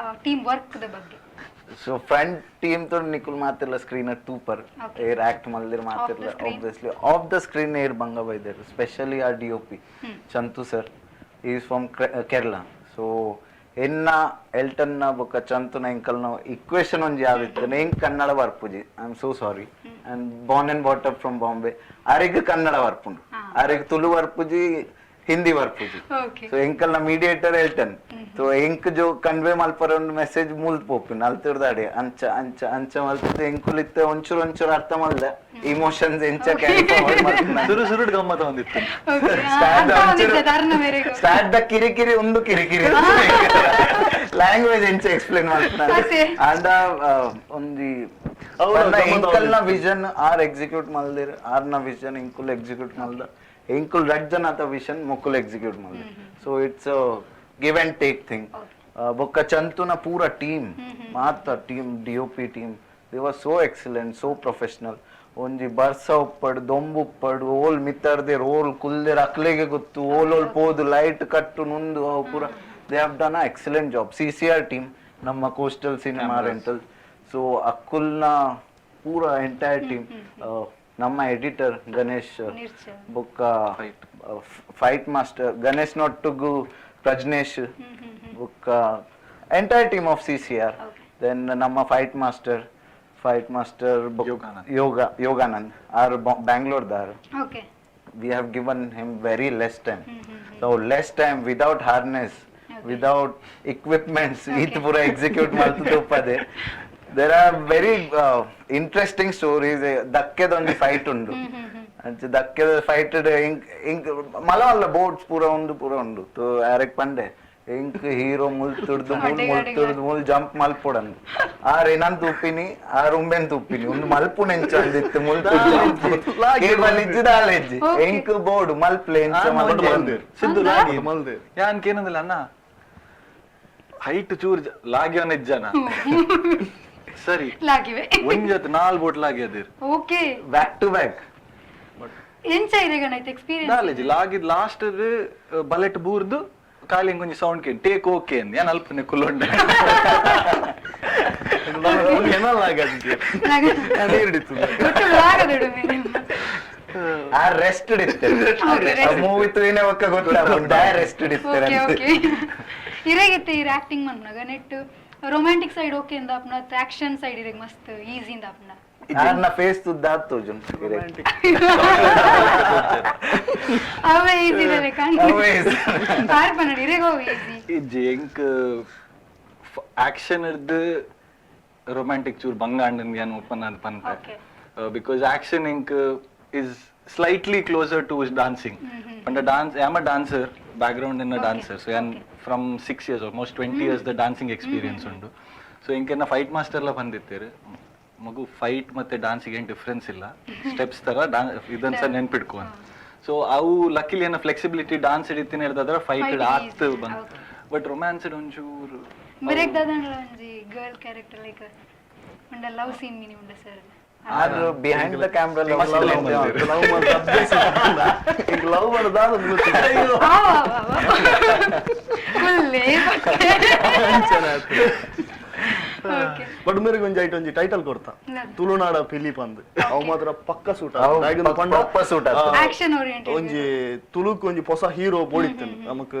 team work the ಬಗ್ಗೆ. ಸೊ ಫ್ರಂಟ್ ಟೀಮ್ ತೋಡ್ ನಿಕುಲ್ ಮಾತಿರ್ಲ ಸ್ಕ್ರೀನ್ ತೂಪರ್. ಏರ್ ಆಕ್ಟ್ ಮಲ್ದಿರ್ ಮಾತಿರ್ಲ. The screen. Obviously off the screen air ಬಂಗ ಬೈದೆರ್, ಸ್ಪೆಷಲಿ ಆ D O P Chanthu sir is from Kerala. So ಎನ್ನ ಎಲ್ಟನ್ನ ಬೊಕ್ಕ ಚಂತುನ ಎಂಕಲ್ನ ಇಕ್ವೇಶನ್ ಒಂಜಿ ಯಾವಿತ್ತು, ಎಂಕ್ Kannada ಬರ್ಪುಜಿ, I am so sorry, and born and brought up from Bombay. ಅರೆಗ್ ಕನ್ನಡ ಬರ್ಪುಂಡು, ಅರೆಗ್ ತುಳು ಬರ್ಪುಜಿ, ಹಿಂದಿ ಬರ್ಪುಜಿ. ಸೊ ಎಂಕಲ್ನ ಮೀಡಿಯೇಟರ್ ಎಲ್ಟನ್. ಸೊ ಎಂಕ್ ಜೋ ಕನ್ವೆ ಮಲ್ಪರ ಒಂದು ಮೆಸೇಜ್ ಮೂಲ್ತ್ ಪೋಪಿನ ಅಲ್ತಿರ್ದಾಡೆ ಅಂಚ ಅಂಚ ಅಂಚ ಮಲ್ತದೆ. ಎಂಕುಲಿತ್ತೆ ಒಂಚೂರು ಒಂಚೂರು ಅರ್ಥ ಮಲ್ದೆ ಇಮೋಷನ್ಸ್ ಎಂಚ ಕ್ಯಾರಿ ಫಾರ್ವರ್ಡ್ ಮಲ್ಪುನ. ಸುರು ಸುರುಡ್ ಗಮ್ಮತ ಒಂದಿತ್ತು. ಸ್ಟಾರ್ಟ್ the ಕಿರಿಕಿರಿ, ಒಂದು ಕಿರಿಕಿರಿ ಲ್ಯಾಂಗ್ವೇಜ್ ಎಂಚ ಎಕ್ಸ್ಪ್ಲೇನ್ ಮಲ್ಪುನ. ಅದೇ. ಅಂಡ ಒಂಜಿ ಹೌದು, ಪಂಡ ಗಮ್ಮತ್. ಎಂಕಲ್ನ ವಿಷನ್ ಆರ್ ಎಕ್ಸಿಕ್ಯೂಟ್ ಮಲ್ದಿರ್, ಆರ್ನ ವಿಷನ್ ಎಂಕುಲ್ ಎಕ್ಸಿಕ್ಯೂಟ್ ಮಲ್ದ, ಎಂಕುಲ್ ರಡ್ ಜನ ವಿಷನ್ ಮೊಕ್ಕುಲ್ ಎಕ್ಸಿಕ್ಯೂಟ್ ಮಲ್ದ. So it's give and take thing. ಬೊಕ್ಕ ಚಂತುನ ಪೂರ ಟೀಮ್ ಮಾತ team, D O P team, they was so excellent, so professional. ಒಂಜಿ ಬರ್ಸ ಉಪ್ಪಡ್, ದೊಂಬು ಉಪ್ಪಡ್, ಓಲ್ ಮಿತ್ತರ್ದೇರ್, ಓಲ್ ಕುಲ್ದೇರ್ ಅಕ್ಲೆಗೆ ಗೊತ್ತು. ಓಲ್ ಓಲ್ ಪೋದು ಲೈಟ್ ಕಟ್ಟು ನುಂದು ಅವು ಪೂರ they have done a excellent job. CCR team, ನಮ್ಮ coastal cinema rental, so ಅಕ್ಕುಲ್ನ ಪೂರ ಎಂಟೈರ್ ಟೀಮ್, ನಮ್ಮ ಎಡಿಟರ್ ಗಣೇಶ್ ನಿರ್ಚಲ್. ಬೊಕ್ಕ ಫೈಟ್ ಮಾಸ್ಟರ್ ಗಣೇಶ್ ನೊಟ್ಟುಗು ಪ್ರಜ್ನೇಶ್, ಬೊಕ್ಕ entire team of CCR. Then ನಮ್ಮ ಫೈಟ್ ಮಾಸ್ಟರ್ ಯೋಗಾನಂದ್. ಯೋಗಾನಂದ್ ಆರ್ ಬ್ಯಾಂಗ್ಳೂರ್ದಾರ್. We have given him very less time. So less time, without harness, without equipments, ಈತ್ ಪೂರ ಎಕ್ಸಿಕ್ಯೂಟ್ ಮಾಡ್ತದೆ ಉಪ್ಪದೆ. There are very interesting stories. ದಕ್ಕೆದ ಒಂಜಿ ಫೈಟ್ ಉಂಡು. ಅಂಚ ದಕ್ಕೆದ ಫೈಟ್ ಇಂಕ್ ಇಂಕ್ ಮಲ ಮಲ್ಲ ಬೋಟ್ಸ್ ಪೂರ ಉಂಡು, ಪೂರ ಉಂಡು. ತೋ ಆರೆಗ್ ಪಂಡೆ, ಇಂಕ್ ಹೀರೋ ಮುಲ್ ತುಡ್ದು ಮುಲ್ ಮುಲ್ ತುಡ್ದು ಮುಲ್ ಜಂಪ್ ಮಲ್ಪೊಡಂದು. ಆರ್ ಏನನ್ ತೂಪಿನಿ, ಆರ್ ಉಂಬೆನ್ ತೂಪಿನಿ, ಉಂದು ಮಲ್ಪುನೆಂಚ ಅಂದಿತ್ತು. ಮುಲ್ ಜಂಪ್ ಕೇಬಲ್ ಇಜ್ಜಿ, ದಾಲ ಇಜ್ಜಿ. ಎಂಕ್ ಬೋರ್ಡ್ ಮಲ್ಪ್ಲೆ ಎಂಚ ಮಲ್ಪು. ಸಿದ್ದು ಲಾಗಿ ಮಲ್ದೆ. ಯಾನ್ ಕೇನಂದಿಲ್ಲ ಅಣ್ಣ, ಹೈಟ್ ಚೂರ್ ಲಾಗ್ಯವನ ಇಜ್ಜನ ಸರಿ. ಲಾಗಿವೆ. ಒಂಜತ್ ನಾಲ್ ಬೋಟ್ ಲಾಗಿ ಅದಿರ್. ಓಕೆ. Back to back. ಎಂಚ ಇರೆಗಣ ಐತೆ ಎಕ್ಸ್ಪೀರಿಯನ್ಸ್? ದಾಲೇಜಿ ಲಾಗಿದ್ ಲಾಸ್ಟ್ ಬಲೆಟ್ ಬೂರ್ದು ಖಾಲಿ ಒಂಜಿ ಸೌಂಡ್ ಕೇನ್, ಟೇಕ್ ಓಕೆ ಅಂದ್. ಯಾನ್ ಅಲ್ಪನೆ ಕುಲ್ಲೊಂಡೆ. ನೀರಿಡಿತ್ತು. ಒಟ್ಟು ಲಾಗದೊಡು ಮೇರೆ. ಆ ರೆಸ್ಟ್ ಇತ್ತು ಮೂವಿ ತೂಯಿನ ಒಕ್ಕ ಗೊತ್ತಾಪುಂಡು ರೆಸ್ಟ್ ಓಕೆ. ಇತ್ತು. ಓಕೆ, ಇರೆಗಿತ್ತೆ ಇರ್ ಆಕ್ಟಿಂಗ್ ಮನ್ಪುನಗ ನೆಟ್ ರೊಮ್ಯಾಂಟಿಕ್ ಸೈಡ್ ಓಕೆ ಇಂದ ಅಪ್ನ, ಆಕ್ಷನ್ ಸೈಡ್ ಇರೆಗ್ ಮಸ್ತ್ ಈಸಿ ಇಂದ ಅಪ್ನ? ಆರ್ನ ಫೇಸ್ ತುದ್ದಾತ್ ತೋಜುನ್. ಅವೇ ಈಸಿ ಇರಲೆ ಕಾಣ್. ಅವೇ easy. ಆರ್ ಪನ್ನಡಿ, ಇರೆಗ್ ಅವು ಈಸಿ? ಇಜ್ಜಿ, ಎಂಕ್ ಆಕ್ಷನ್ ಇರ್ದು ರೊಮ್ಯಾಂಟಿಕ್ ಚೂರ್ ಬಂಗ ಅಂಡನ್ ಯಾನ್ ಓಪನ್ ಆದ್ ಪನ್ಪೆ. Because action ಎಂಕ್ is slightly closer to dancing. ಪಂಡ dance, I am a dancer background in dancer, so ಯಾನ್ from 6 years, almost 20 years the dancing experience ಉಂಡು. ಸೊ ಎಂಕೆನ್ನ ಫೈಟ್ ಮಾಸ್ಟರ್ ಎಲ್ಲ ಬಂದಿತ್ತೇರು. ಮಗು, ಫೈಟ್ ಮತ್ತೆ ಡಾನ್ಸಿಗೆ ಏನು ಡಿಫ್ರೆನ್ಸ್ ಇಲ್ಲ, ಸ್ಟೆಪ್ಸ್ ತರ ಇದನ್ನ ಸಹ ನೆನ್ಪಿಟ್ಕೊ. ಸೊ ಅವು ಲಕ್ಕಿಲಿ ಏನ ಫ್ಲೆಕ್ಸಿಬಿಲಿಟಿ ಡಾನ್ಸ್ ಹಿಡಿತೀನಿ ಹಿಡ್ದಾದ್ರೆ ಫೈಟ್ Fight ಆತ್ easy. ಬಂತು. ಬಟ್ ರೊಮ್ಯಾನ್ಸ್ ಒಂಚೂರು ಮಿರೆಗ್ ದಾದಂಡ್ಲ ಒಂಜಿ ಗರ್ಲ್ ಕ್ಯಾರೆಕ್ಟರ್ ಲೈಕ್ ಉಂಡ ಲವ್ ಸೀನ್ ಮಿನಿ ಉಂಡ ಸರ್? ಆದ್ರೆ ಬಿಹೈಂಡ್ the camera ಮಸ್ತ್ love ಮಾಡ್ತೀರಿ. ಲವ್ ಮಾಡೋದು ಅಭ್ಯಾಸ ಇಲ್ಲ. ಈಗ ಲವ್ ಮಾಡೋದಾದ ಫುಲ್. ಓಕೆ. ಬಟ್ ಮೇರೆಗೆ ಒಂಜಿ ಐಟ್ ಒಂಜಿ ಟೈಟಲ್ ಕೊಡ್ತಾ, ತುಳುನಾಡ ಫಿಲಿಪ್ ಅಂದ್. ಅವು ಮಾತ್ರ ಪಕ್ಕ ಸೂಟ್. ಅವು proper suit ಆಗ್ತದೆ. Action oriented. ಒಂಜಿ ತುಳುಕ್ ಒಂಜಿ ಹೊಸ ಹೀರೋ ಬೋಡಿತ್ತನ್ ನಮಕ್,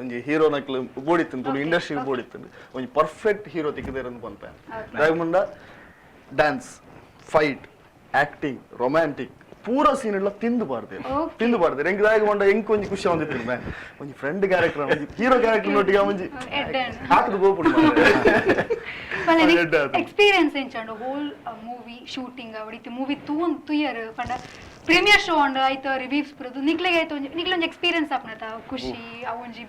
ಒಂಜಿ ಹೀರೋ ನಕ್ಲು ಬೋಡಿತ್ತನ್, ತುಳು ಇಂಡಸ್ಟ್ರಿ ಬೋಡಿತ್ತನ್. ಒಂಜಿ ಪರ್ಫೆಕ್ಟ್ ಹೀರೋ ತಿಕ್ಕದೇರಂದು ಪನ್ಪೆ. ದಾಯಮುಂಡ ಡ್ಯಾನ್ಸ್, ಫೈಟ್, ಆಕ್ಟಿಂಗ್, ರೊಮ್ಯಾಂಟಿಕ್ ಪೂರ ಸೀನ್ ಎಲ್ಲ ತಿಂದು ಬಾರ್ದೆ. ತಿಂದು ಬಾರ್ದೆ. ಎಂಕ್ ದಾಯಗ ಮಂಡ ಎಂಕ್ ಒಂಜಿ ಖುಷಿ ಒಂದಿತ್ತು, ಒಂಜಿ ಫ್ರೆಂಡ್ ಕ್ಯಾರೆಕ್ಟರ್, ಒಂಜಿ ಹೀರೋ ಕ್ಯಾರೆಕ್ಟರ್ ನೊಟ್ಟಿಗೆ ಒಂಜಿ ಹಾಕದು ಗೋಪುಂಡು. ಎಡ್ಡೆ ಆತು. ಎಕ್ಸ್ಪೀರಿಯನ್ಸ್ ಎಂಚಂಡು ಹೋಲ್ ಮೂವಿ ಶೂಟಿಂಗ್ ಅವಡಿತಿ ಮೂವಿ ತೂನ್ ತುಯರ್ ಪಂಡ ಪ್ರೀಮಿಯರ್ ಶೋ ಅಂಡ್ ಆಯ್ತು ರಿವ್ಯೂಸ್ ಬರೋದು ನಿಕ್ಲೆಗೆ ಆಯ್ತು, ಒಂಜಿ ನಿಕ್ಲೆ ಒಂಜಿ ಎಕ್ಸ್ಪೀರಿಯನ್ಸ್ ಆಪುನತ ಖುಷಿ ಅವು ಒಂಜಿ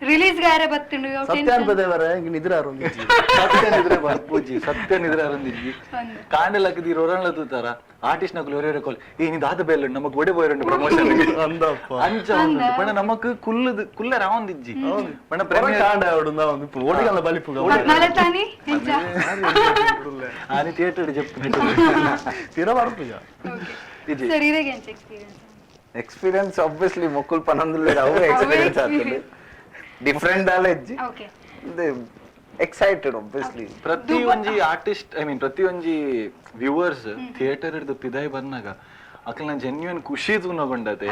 ರಿಲೀಸ್ ಗಾರೆ ಬತ್ತುಂಡು ಅವು ಸತ್ಯ tension. ಅನ್ಪದೇವರ ಹಿಂಗ್ ನಿದ್ರೆ ಆರೊಂದಿಜ್ಜಿ. ಸತ್ಯ ನಿದ್ರೆ ಬರ್ಪೂಜಿ, ಸತ್ಯ ನಿದ್ರೆ ಅರಂದಿಜ್ಜಿ. ಅಂದ್. ಕಾಂಡೆಲ್ ಹಾಕಿದ್ ಒರಳ್ನ ತೂತಾರ ಆರ್ಟಿಸ್ಟ್ ನಕಲು ಒರೆ ಕೋಲ್ ಏ ನೀ ದಾದ ಬೇಲ್ ನಮಕ್ ಒಡೆ ಪೋಯರಂಡು ಪ್ರಮೋಷನ್. ಅಂದಪ್ಪ. ಅಂಚ ಒಂದುಂಡು. ಪಂಡ ನಮಕ್ ಕುಲ್ಲುದು ಕುಲ್ಲರ ಆವಂದಿಜ್ಜಿ. ಪಂಡ ಪ್ರೇಮ ಕಾಂಡ ಆವಡು ಒಂದು ಓಡಿಗಲ್ಲ ಬಲಿಪುಗ. ಮಲತಾನಿ ಎಂಚ? ಆನಿ ಥಿಯೇಟರ್ ಜೆಪ್ಪು. ತಿರ ಬರ್ಪುಜ. ಇಜ್ಜಿ. ಸರ್, ಇರೆಗೆ ಎಂಚ ಎಕ್ಸ್ಪೀರಿಯನ್ಸ್? ಎಕ್ಸ್ಪೀರಿಯನ್ಸ್ ಆಬ್ವಿಯಸ್ಲಿ ಮೊಕ್ಕುಲ್ ಪನೊಂದುಲ್ಲೆರ್, ಅವು ಎಕ್ಸ್ಪೀರಿಯನ್ಸ್ ಆಗ್ತದೆ. ಡಿಫ್ರೆಂಟ್ ದಾಲ ಇಜ್ಜಿ. Excited obviously. ಪ್ರತಿ ಒಂಜಿ ಆರ್ಟಿಸ್ಟ್, I mean ಪ್ರತಿ ಒಂಜಿ ವ್ಯೂವರ್ಸ್ ಥಿಯೇಟರ್ ಹಿಡ್ದು ಪಿದಾಯಿ ಬಂದಾಗ ಅಕಲ್ನ ಜೆನ್ಯೂನ್ ಖುಷಿ ತೂನಗೊಂಡತೆ.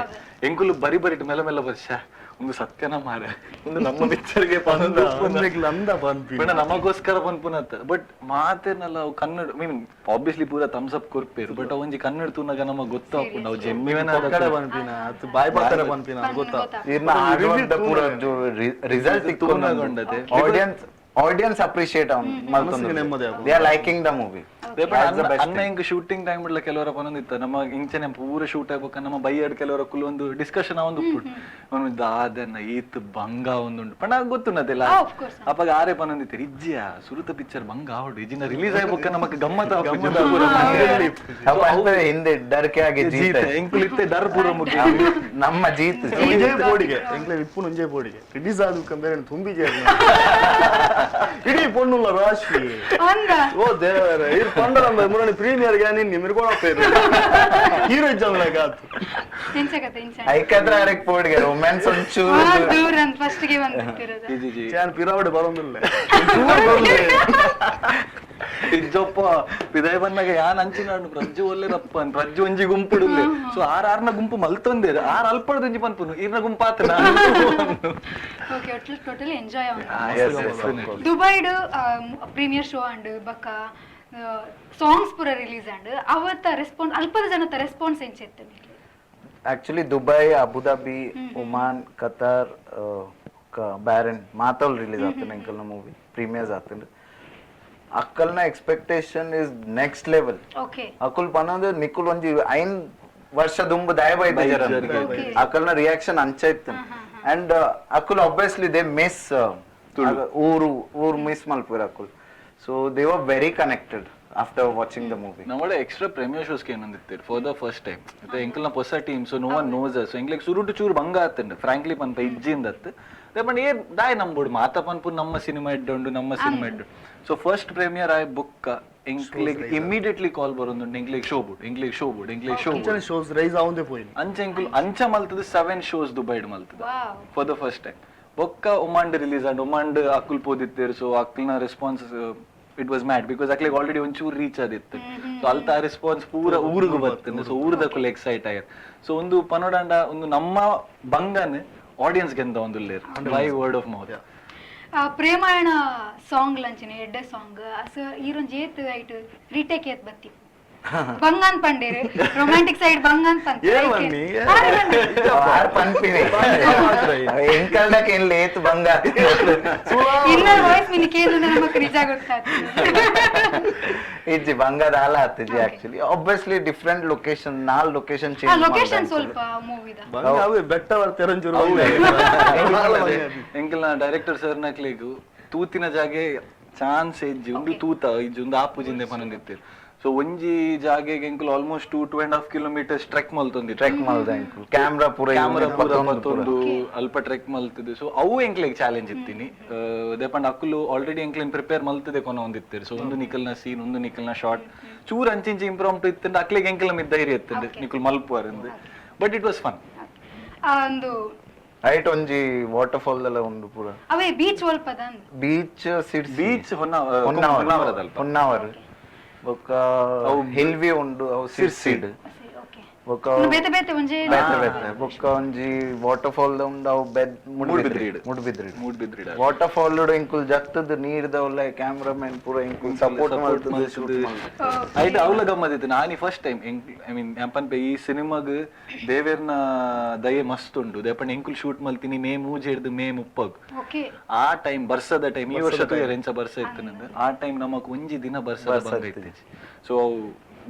ಎಂಕುಲು ಬರಿ ಬರಿಟ್ ಮೆಲ್ಲ ಮೆಲ್ಲ ವರ್ಷ ಒಂದು ಸತ್ಯನ ಮಾರೆ, ಒಂದು ನಮ್ಮ ಪಿಕ್ಚರ್ಗೆ ಅಂದ ಪನ್ಪಿ. ಪಂಡ ನಮಗೋಸ್ಕರ ಪನ್ಪುನತ್ತ. ಬಟ್ ಮಾತೆರ್ನಲ್ಲ ಅವು ಕನ್ನಡ ಮೀನ್ ಆಬ್ವಿಯಸ್ಲಿ ಪೂರ ಥಮ್ಸ್ ಅಪ್ ಕೊರ್ಪೇರು. ಬಟ್ ಒಂಜಿ ಕನ್ನಡ ತೂನಾಗ ನಮಗ್ ಗೊತ್ತಾಪುಂಡು ಅವು ಜೆನ್ಯೂನ್. ಪಕ್ಕಡೆ ಪನ್ಪಿನ ಅದು ಬಾಯ್ ಪಾತಾರೆ ಪನ್ಪಿನ ಗೊತ್ತಾ? ಇರ್ನ ಹಾರ್ಡ್ ಪೂರ ರಿಸಲ್ಟ್ ತೂನಗೊಂಡತೆ. ಆಡಿಯನ್ಸ್ ಆಡಿಯನ್ಸ್ ಅಪ್ರಿಶಿಯೇಟ್ ಮನಸ್ಸಿಗೆ ನೆಮ್ಮದಿ ಆಪುಂಡು. They are liking the movie. ಅನ್ನ ಹಿಂಗ್ ಶೂಟಿಂಗ್ ಟೈಮ್ ಬಿಡ್ಲ ಕೆಲವರ ಪನೊಂದಿತ್ತ ನಮ್ಮ ಇಂಚನೆ ಪೂರ ಶೂಟ್ ಆಗ್ಬೇಕ. ನಮ್ಮ ಬೈಯಡ್ ಕೆಲವರ ಕುಲ್ ಒಂದು ಡಿಸ್ಕಷನ್ ಒಂದು ಉಪ್ಪುಂಡು. ಅವನು ದಾದನ್ನ ಈತ್ ಬಂಗ ಒಂದುಂಡು ಪಂಡ ಗೊತ್ತುಂಡದೆಲ್ಲ. Of course. ಅಪ್ಪಾಗ ಆರೆ ಪನೊಂದಿತ್ತೀರಿ, ಇಜ್ಜಿಯ ಸುರುತ ಪಿಕ್ಚರ್ ಬಂಗ ಆವಡು ಇಜಿನ ರಿಲೀಸ್ ಆಗ್ಬೇಕ ನಮಕ್ ಗಮ್ಮತ್. ಹಿಂದೆ ಡರ್ ಕೆ ಆಗಿ ಜೀತ. ಎಂಕುಲಿತ್ತೆ ಡರ್ ಪೂರ ಮುಗಿ. ನಮ್ಮ ಜೀತ್. ಒಂಜೇ ಬೋಡಿಗೆ ಎಂಕ್ಲೆ ಇಪ್ಪುನ ಒಂಜೇ ಬೋಡಿಗೆ ರಿಲೀಸ್ ಆದಕ್ಕಂದ್ರೆ ತುಂಬಿಗೆ ಇಡೀ ಪೊಣ್ಣುಲ್ಲ ರಾಶಿ. ಅಂದ. ಓ ದೇವರೇ, ಇರ್ ಪಂಡರಂಬ ಮುರಣಿ ಪ್ರೀಮಿಯರ್ ಗೆ ನಿನ್ನೆ ಮಿರ್ಕೊಳ ಹೀರೋ ಇಜ್ಜಂದ್ಲ ಆತು. ಎಂಚ ಕತೆ ಎಂಚ? ಐಕದ್ರ ಅರೆಕ್ ಪೋಡಿಗೆ ರೊಮ್ಯಾನ್ಸ್ ಒಂಚೂರು ದೂರ ಅಂತ ಫಸ್ಟ್ ಗೆ ಬಂದಿತ್ತಿರೋದು. ಇಜ್ಜಿ. ಚಾನ್ ಪಿರಾವಡೆ ಬರೋದಿಲ್ಲ. ಇಜ್ಜಪ್ಪ, ಪಿದಾಯಿ ಬಂದಾಗ ಯಾನ್ ಅಂಚಿನ ಪ್ರಜ್ಜು ಒಲ್ಲೆರಪ್ಪ, ಪ್ರಜ್ಜು ಒಂಜಿ ಗುಂಪುಡುಲ್ಲೆ. ಸೊ ಆರ್ ಆರ್ನ ಗುಂಪು ಮಲ್ತೊಂದೇರು, ಆರ್ ಅಲ್ಪಡ್ದು ಒಂಜಿ ಪನ್ಪುನು ಈರ್ನ ಗುಂಪಾತನ. ಓಕೆ, ಒಟ್ಲು ಟೋಟಲಿ ಎಂಜಾಯ್ ಆವೊಂದು. Yes, of course. ದುಬೈಡ್ premiere show and ಬೊಕ್ಕ ಸಾಂಗ್ಸ್ ಪೂರ ರಿಲೀಸ್ ಅಂಡ್ ಅವತ್ತ ರೆಸ್ಪಾನ್ಸ್, ಅಲ್ಪದ ಜನತ ರೆಸ್ಪಾನ್ಸ್ ಎಂಚ ಇತ್ತು? Actually Dubai, Abu Dhabi, Oman, Qatar, Bahrain ಮಾತಲ್ release ಆಗ್ತದೆ ಎಂಕಲ್ನ ಮೂವಿ ಪ್ರೀಮಿಯರ್ಸ್ ಆಗ್ತದೆ. ಅಕ್ಕಲ್ನ expectation is next level. Okay. ಅಕುಲ್ ಪನಂದು ನಿಕುಲ್ ಒಂಜಿ 5 ವರ್ಷ ದುಂಬು ದಯ ಬೈದಿಜರ ಅಕಲ್ನ ರಿಯಾಕ್ಷನ್ ಅಂಚ ಇತ್ತು. ಅಂಡ್ ಅಕುಲ್ ಆಬ್ವಿಯಸ್ಲಿ they miss ಊರು ಊರು ಮಿಸ್ ಮಲ್ಪುರ ಅಕುಲ್. So they were very connected after watching the movie. ನಮ್ಮಳೆ extra premier ಶೋಸ್ಗೆ ಏನೊಂದಿತ್ತೀರ್ for the first time. ಮತ್ತೆ ಎಂಕಲ್ನ ಹೊಸ team, so no one knows. So ಎಂಕ್ಲೆಗ್ ಸುರುಟು ಚೂರು ಬಂಗ ಆತಂಡು ಫ್ರಾಂಕ್ಲಿ ಪನ್ಪ ಇಜ್ಜಿಂದತ್ತು ಪಂಡ ಏ ದಾಯ್ ನಂಬೋಡು ಮಾತ ಪನ್ಪು ನಮ್ಮ ಸಿನಿಮಾ ಇಡ್ಡುಂಡು ನಮ್ಮ ಸಿನಿಮಾ ಇಡ್ಡು. ಸೊ ಫಸ್ಟ್ ಪ್ರೀಮಿಯರ್ ಆಯ್ ಬುಕ್ಕ ಎಂಕ್ಲೆಗ್ ಇಮಿಡಿಯೇಟ್ಲಿ ಕಾಲ್ ಬರೋದುಂಟು, ಎಂಕ್ಲೆಗ್ ಶೋ ಬುಡ್, ಎಂಕ್ಲೆಗ್ ಶೋ ಬುಡ್, ಎಂಕ್ಲೆಗ್ ಶೋ ಬುಡ್. ಶೋಸ್ ರೈಸ್ ಆವಂದೇ ಪೋಯಿನಿ. ಅಂಚ ಎಂಕುಲು ಅಂಚ ಮಲ್ತದ 7 ಶೋಸ್ ದುಬೈಡ್ ಮಲ್ತದ ಫಾರ್ the first time. ಬೊಕ್ಕ ಒಮಾಂಡ್ ರಿಲೀಸ್ ಅಂಡ್ ಒಮಾಂಡ್ ಅಕ್ಕುಲ್ ಪೋದಿತ್ತೇರು. ಸೊ ಅಕ್ಕಲ್ನ response it was mad because ಅಕ್ಲೆಗ್ ಆಲ್ರೆಡಿ ಒಂಚೂರು ರೀಚ್ ಆದಿತ್ತು. ಸೊ ಅಲ್ತ ಆ ರೆಸ್ಪಾನ್ಸ್ ಪೂರ ಊರಿಗೆ ಬರ್ತದೆ. ಸೊ ಊರದಕ್ಕುಲ್ ಎಕ್ಸೈಟ್ ಆಗ್ಯಾರ. ಸೊ ಒಂದು ಪನೋಡಂಡ ಒಂದು ನಮ್ಮ ಬಂಗನ್ ಆಡಿಯನ್ಸ್ ಗೆಂದ ಒಂದು ಬೈ word of mouth. Premayana song ಲಂಚಿನ ಎಡ್ಡೆ ಸಾಂಗ್ ಅಸ ಈರೊಂಜಿ ಏತ್ ಐಟ್ ರೀಟೇಕ್ ಏತ್ ಬತ್ತಿ ಬಂಗಾನ್ ಪಂಡೇರು ರೊಮ್ಯಾಂಟಿಕ್ ಸೈಡ್ ಬಂಗಾನ್ ಪಂತ ಏನ್ ಬನ್ನಿ? ಆರ್ ಪನ್ಪಿನಿ ಎಂಕಲ್ಡಕ್ಕೆ ಏನ್ ಲೇತ್ ಬಂಗ. ಇನ್ನರ್ ವಾಯ್ಸ್ ಮಿನಿ ಕೇಂದ್ರ ನಮಕ್ ನಿಜ ಗೊತ್ತಾಗ್ತದೆ. ಇಜ್ಜಿ ಬಂಗದ ಆಲ ಆತಿಜಿ ಆಕ್ಚುಲಿ. ಆಬ್ವಿಯಸ್ಲಿ ಡಿಫ್ರೆಂಟ್ ಲೊಕೇಶನ್, ನಾಲ್ ಲೊಕೇಶನ್ ಚೇಂಜ್. ಲೊಕೇಶನ್ ಸ್ವಲ್ಪ ಮೂವಿದ ಬಂಗ ಅವೇ ಬೆಟ್ಟ ಬರ್ತಾರೆ ಎಂಕಲ್ನ ಡೈರೆಕ್ಟರ್ ಸರ್ ನಕ್ಲೆಗ್ ತೂತಿನ ಜಾಗೆ ಚಾನ್ಸ್ ಇಜ್ಜಿ, ಒಂದು ತೂತ ಇಜ್ಜಿ, ಒಂದು ಆಪುಜಿಂದೆ ಪನೊಂದಿತ್ತೀರ್. ಸೊ ಒಂಜಿ ಜಾಗೆಗೆ ಎಂಕುಲು ಆಲ್ಮೋಸ್ಟ್ 2-2.5 ಕಿಲೋಮೀಟರ್ಸ್ ಟ್ರೆಕ್ ಮಲ್ತೊಂದಿ, ಟ್ರೆಕ್ ಮಲ್ದ ಎಂಕುಲು ಕ್ಯಾಮ್ರಾ ಪೂರ ಕ್ಯಾಮರಾ ಪೂರ ಪತ್ತೊಂದು ಅಲ್ಪ ಟ್ರೆಕ್ ಮಲ್ತದೆ. ಸೊ ಅವು ಎಂಕ್ಲೆಗ್ ಚಾಲೆಂಜ್ ಇತ್ತೀನಿ. ದೇಪಂಡ ಅಕ್ಕುಲು ಆಲ್ರೆಡಿ ಎಂಕ್ಲೆನ್ ಪ್ರಿಪೇರ್ ಮಲ್ತದೆ ಕೊನ ಒಂದಿತ್ತೀರ್. ಸೊ ಒಂದು ನಿಕಲ್ನ ಸೀನ್, ಒಂದು ನಿಕಲ್ನ ಶಾರ್ಟ್ ಚೂರ್ ಅಂಚಿಂಚಿ ಇಂಪ್ರಾಂಪ್ಟು ಇತ್ತಂಡ ಅಕ್ಲೆಗ್ ಎಂಕಲ ಮಿದ್ದ ಧೈರ್ಯ ಇತ್ತಂಡೆ ನಿಕುಲ್ ಮಲ್ಪುವಾರಂದು. But it was fun. ಒಂದು ಹೈಟ್ ಒಂಜಿ ವಾಟರ್ ಫಾಲ್ ದೆಲ್ಲ ಉಂಡು ಪೂರ. ಅವೇ ಬೀಚ್ ಒಲ್ಪದ ಬೀಚ್ ಸಿಡ್ಸಿ ಬೀಚ್ ಹೊನ್ನಾವರದಲ್ಪ ಹೊನ್ನಾವರ್ ಬೊಕ್ಕ ಹಿಲ್ ವ್ಯೂ ಉಂಡು ಅವು ಸಿರ್ಸಿಡ್ ಬೊಕ್ಕ ಬೇತೆ ಬೇತೆ ಒಂಜಿ ಬೇತೆ ಬೇತೆ ಬೊಕ್ಕ ಒಂಜಿ ವಾಟರ್ ಫಾಲ್ ಉಂಡು ಅವು ಬೆದ್ ಮುಡ್ಬಿದ್ರಿ ಮುಡ್ಬಿದ್ರಿ ಮೂಡ್ಬಿದ್ರಿ. ವಾಟರ್ ಫಾಲ್ ಇಂಕುಲ್ ಜತ್ತದ ನೀರ್ದ ಒಳ್ಳೆ ಕ್ಯಾಮ್ರಾಮನ್ ಪೂರ ಇಂಕುಲ್ ಸಪೋರ್ಟ್ ಮಲ್ತದ ಶೂಟ್ ಮಲ್ತದ. ಐಟ್ ಅವಲ ಗಮ್ಮತ್ತಿತ್ತು. ನಾನಿ ಫಸ್ಟ್ ಟೈಮ್ I mean ಪನ್ಪೆ ಈ ಸಿನಿಮಾಗ್ ದೇವೇರ್ನ ದಯೆ ಮಸ್ತ್ ಉಂಡು. ದೇಪಣ್ಣ ಎಂಕುಲ್ ಶೂಟ್ ಮಲ್ತೀನಿ ಮೇ 3 ಹಿಡ್ದು ಮೇ 30. ಓಕೆ. ಆ ಟೈಮ್ ಬರ್ಸದ ಟೈಮ್, ಈ ವರ್ಷ ತೂಯರ್ ಎಂಚ ಬರ್ಸ ಇತ್ತು ನಂದು. ಆ ಟೈಮ್ ನಮಕ್ ಒಂಜಿ ದಿನ ಬರ್ಸದ ಬಂಗ ಇತ್ತು. ಸೊ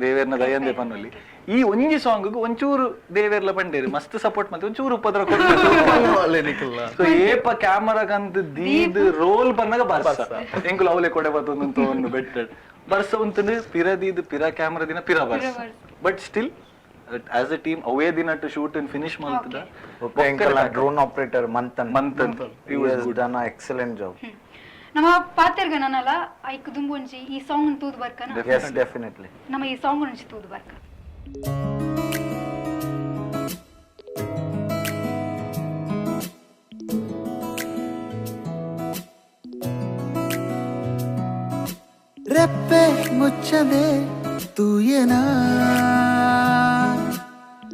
ದೇವೇರ್ನ ದಯಂದೆ ಪನ್ನಲ್ಲಿ ಈ ಒಂಜಿ ಸಾಂಗ್ ಒಂಚೂರು ದೇವೇರ್ಲ ಪಂಡೇರು ಮಸ್ತ್ ಸಪೋರ್ಟ್ ಮತ್ತೆ ಒಂಚೂರು ಉಪದ್ರ. ಸೊ ಏಪ ಕ್ಯಾಮರಾ ಕಂತ ದೀದ್ ರೋಲ್ ಬಂದಾಗ ಬರ್ಸ ಎಂಕುಲು ಅವಲೆ ಕೊಡೆ ಬತ್ತೊಂದು ಒಂದು ಬೆಟ್ಟಡ್ ಬರ್ಸ ಉಂತಂದು ಪಿರ ದೀದ್ ಪಿರ ಕ್ಯಾಮರಾ ದಿನ ಪಿರ ಬರ್ಸ. But still as a team ಅವೇ ದಿನ ಟು ಶೂಟ್ ಅಂಡ್ ಫಿನಿಶ್ ಮಾಡ್ತದ. Drone operator Manthan Manthan he has done excellent job. ನಮ್ಮ ಪಾತೆರ್ಗ ನನ್ನಲ್ಲ ಐಕ್ ದುಂಬೊಂಜಿ ಈ ಸಾಂಗ್ ತೂದು ಬರ್ಕನ. ಎಸ್ ಡೆಫಿನೆಟ್ಲಿ ನಮ್ಮ ಈ ಸಾಂಗ್ ಒಂಜಿ ತೂದು ಬರ್ಕ. ರೆಪ್ಪೆ ಮುಚ್ಚದೆ ತೂಯನ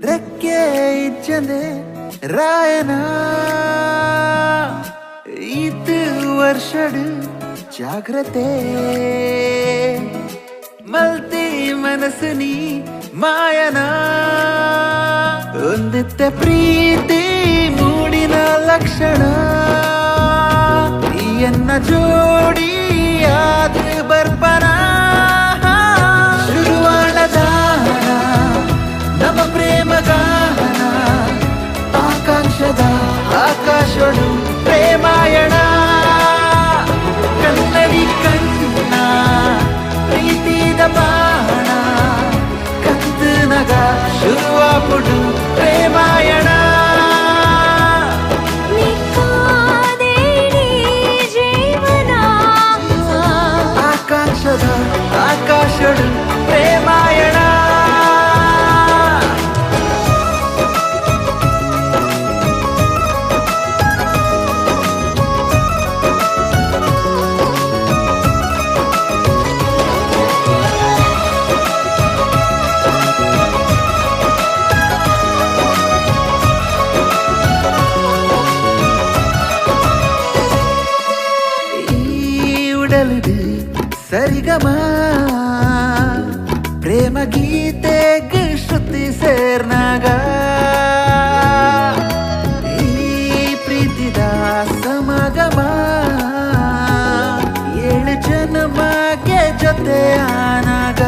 ರೆಕ್ಕೆ ಇಜ್ಜದೆ ರಾಯನ ಈತ್ ವರ್ಷಡು ಜಾಗ್ರತೆ ಮಲ್ತಿ ಮನಸ್ಸು ನೀ ಮಾಯನ ಒಂದಿತ್ತೆ ಪ್ರೀತಿ ಮೂಡಿನ ಲಕ್ಷಣ ಎನ್ನ ಜೋಡಿ ಆದ ಬರ್ಪನ ಶುರುವಾಣದಾನ ನಮ್ಮ ಪ್ರೇಮಗಾನ ಆಕಾಂಕ್ಷದ ಆಕಾಶಡು ಪ್ರೇಮಾಯಣ ಕನ್ನಡಿ ಕಣ್ಣ ಪ್ರೀತಿದ ಬಾಣ ಕತ್ತನಗ ಶುರುವಾಪುಡು ಪ್ರೇಮಾಯಣ ಆಕಾಶದ ಆಕಾಶಡು ಪ್ರೇಮಾಯಣ. ಈ ಉಡಲಿಡು ಸರಿಗಮ ಪ್ರೇಮ ಗೀತೆಗ್ ಶ್ರುತಿ ಸೇರ್ನಾಗ ಈ ಪ್ರೀತಿದ ಸಮಾಗಮ ಏಳು ಜನ್ಮಗೆ ಜೊತೆಯಾನಾಗ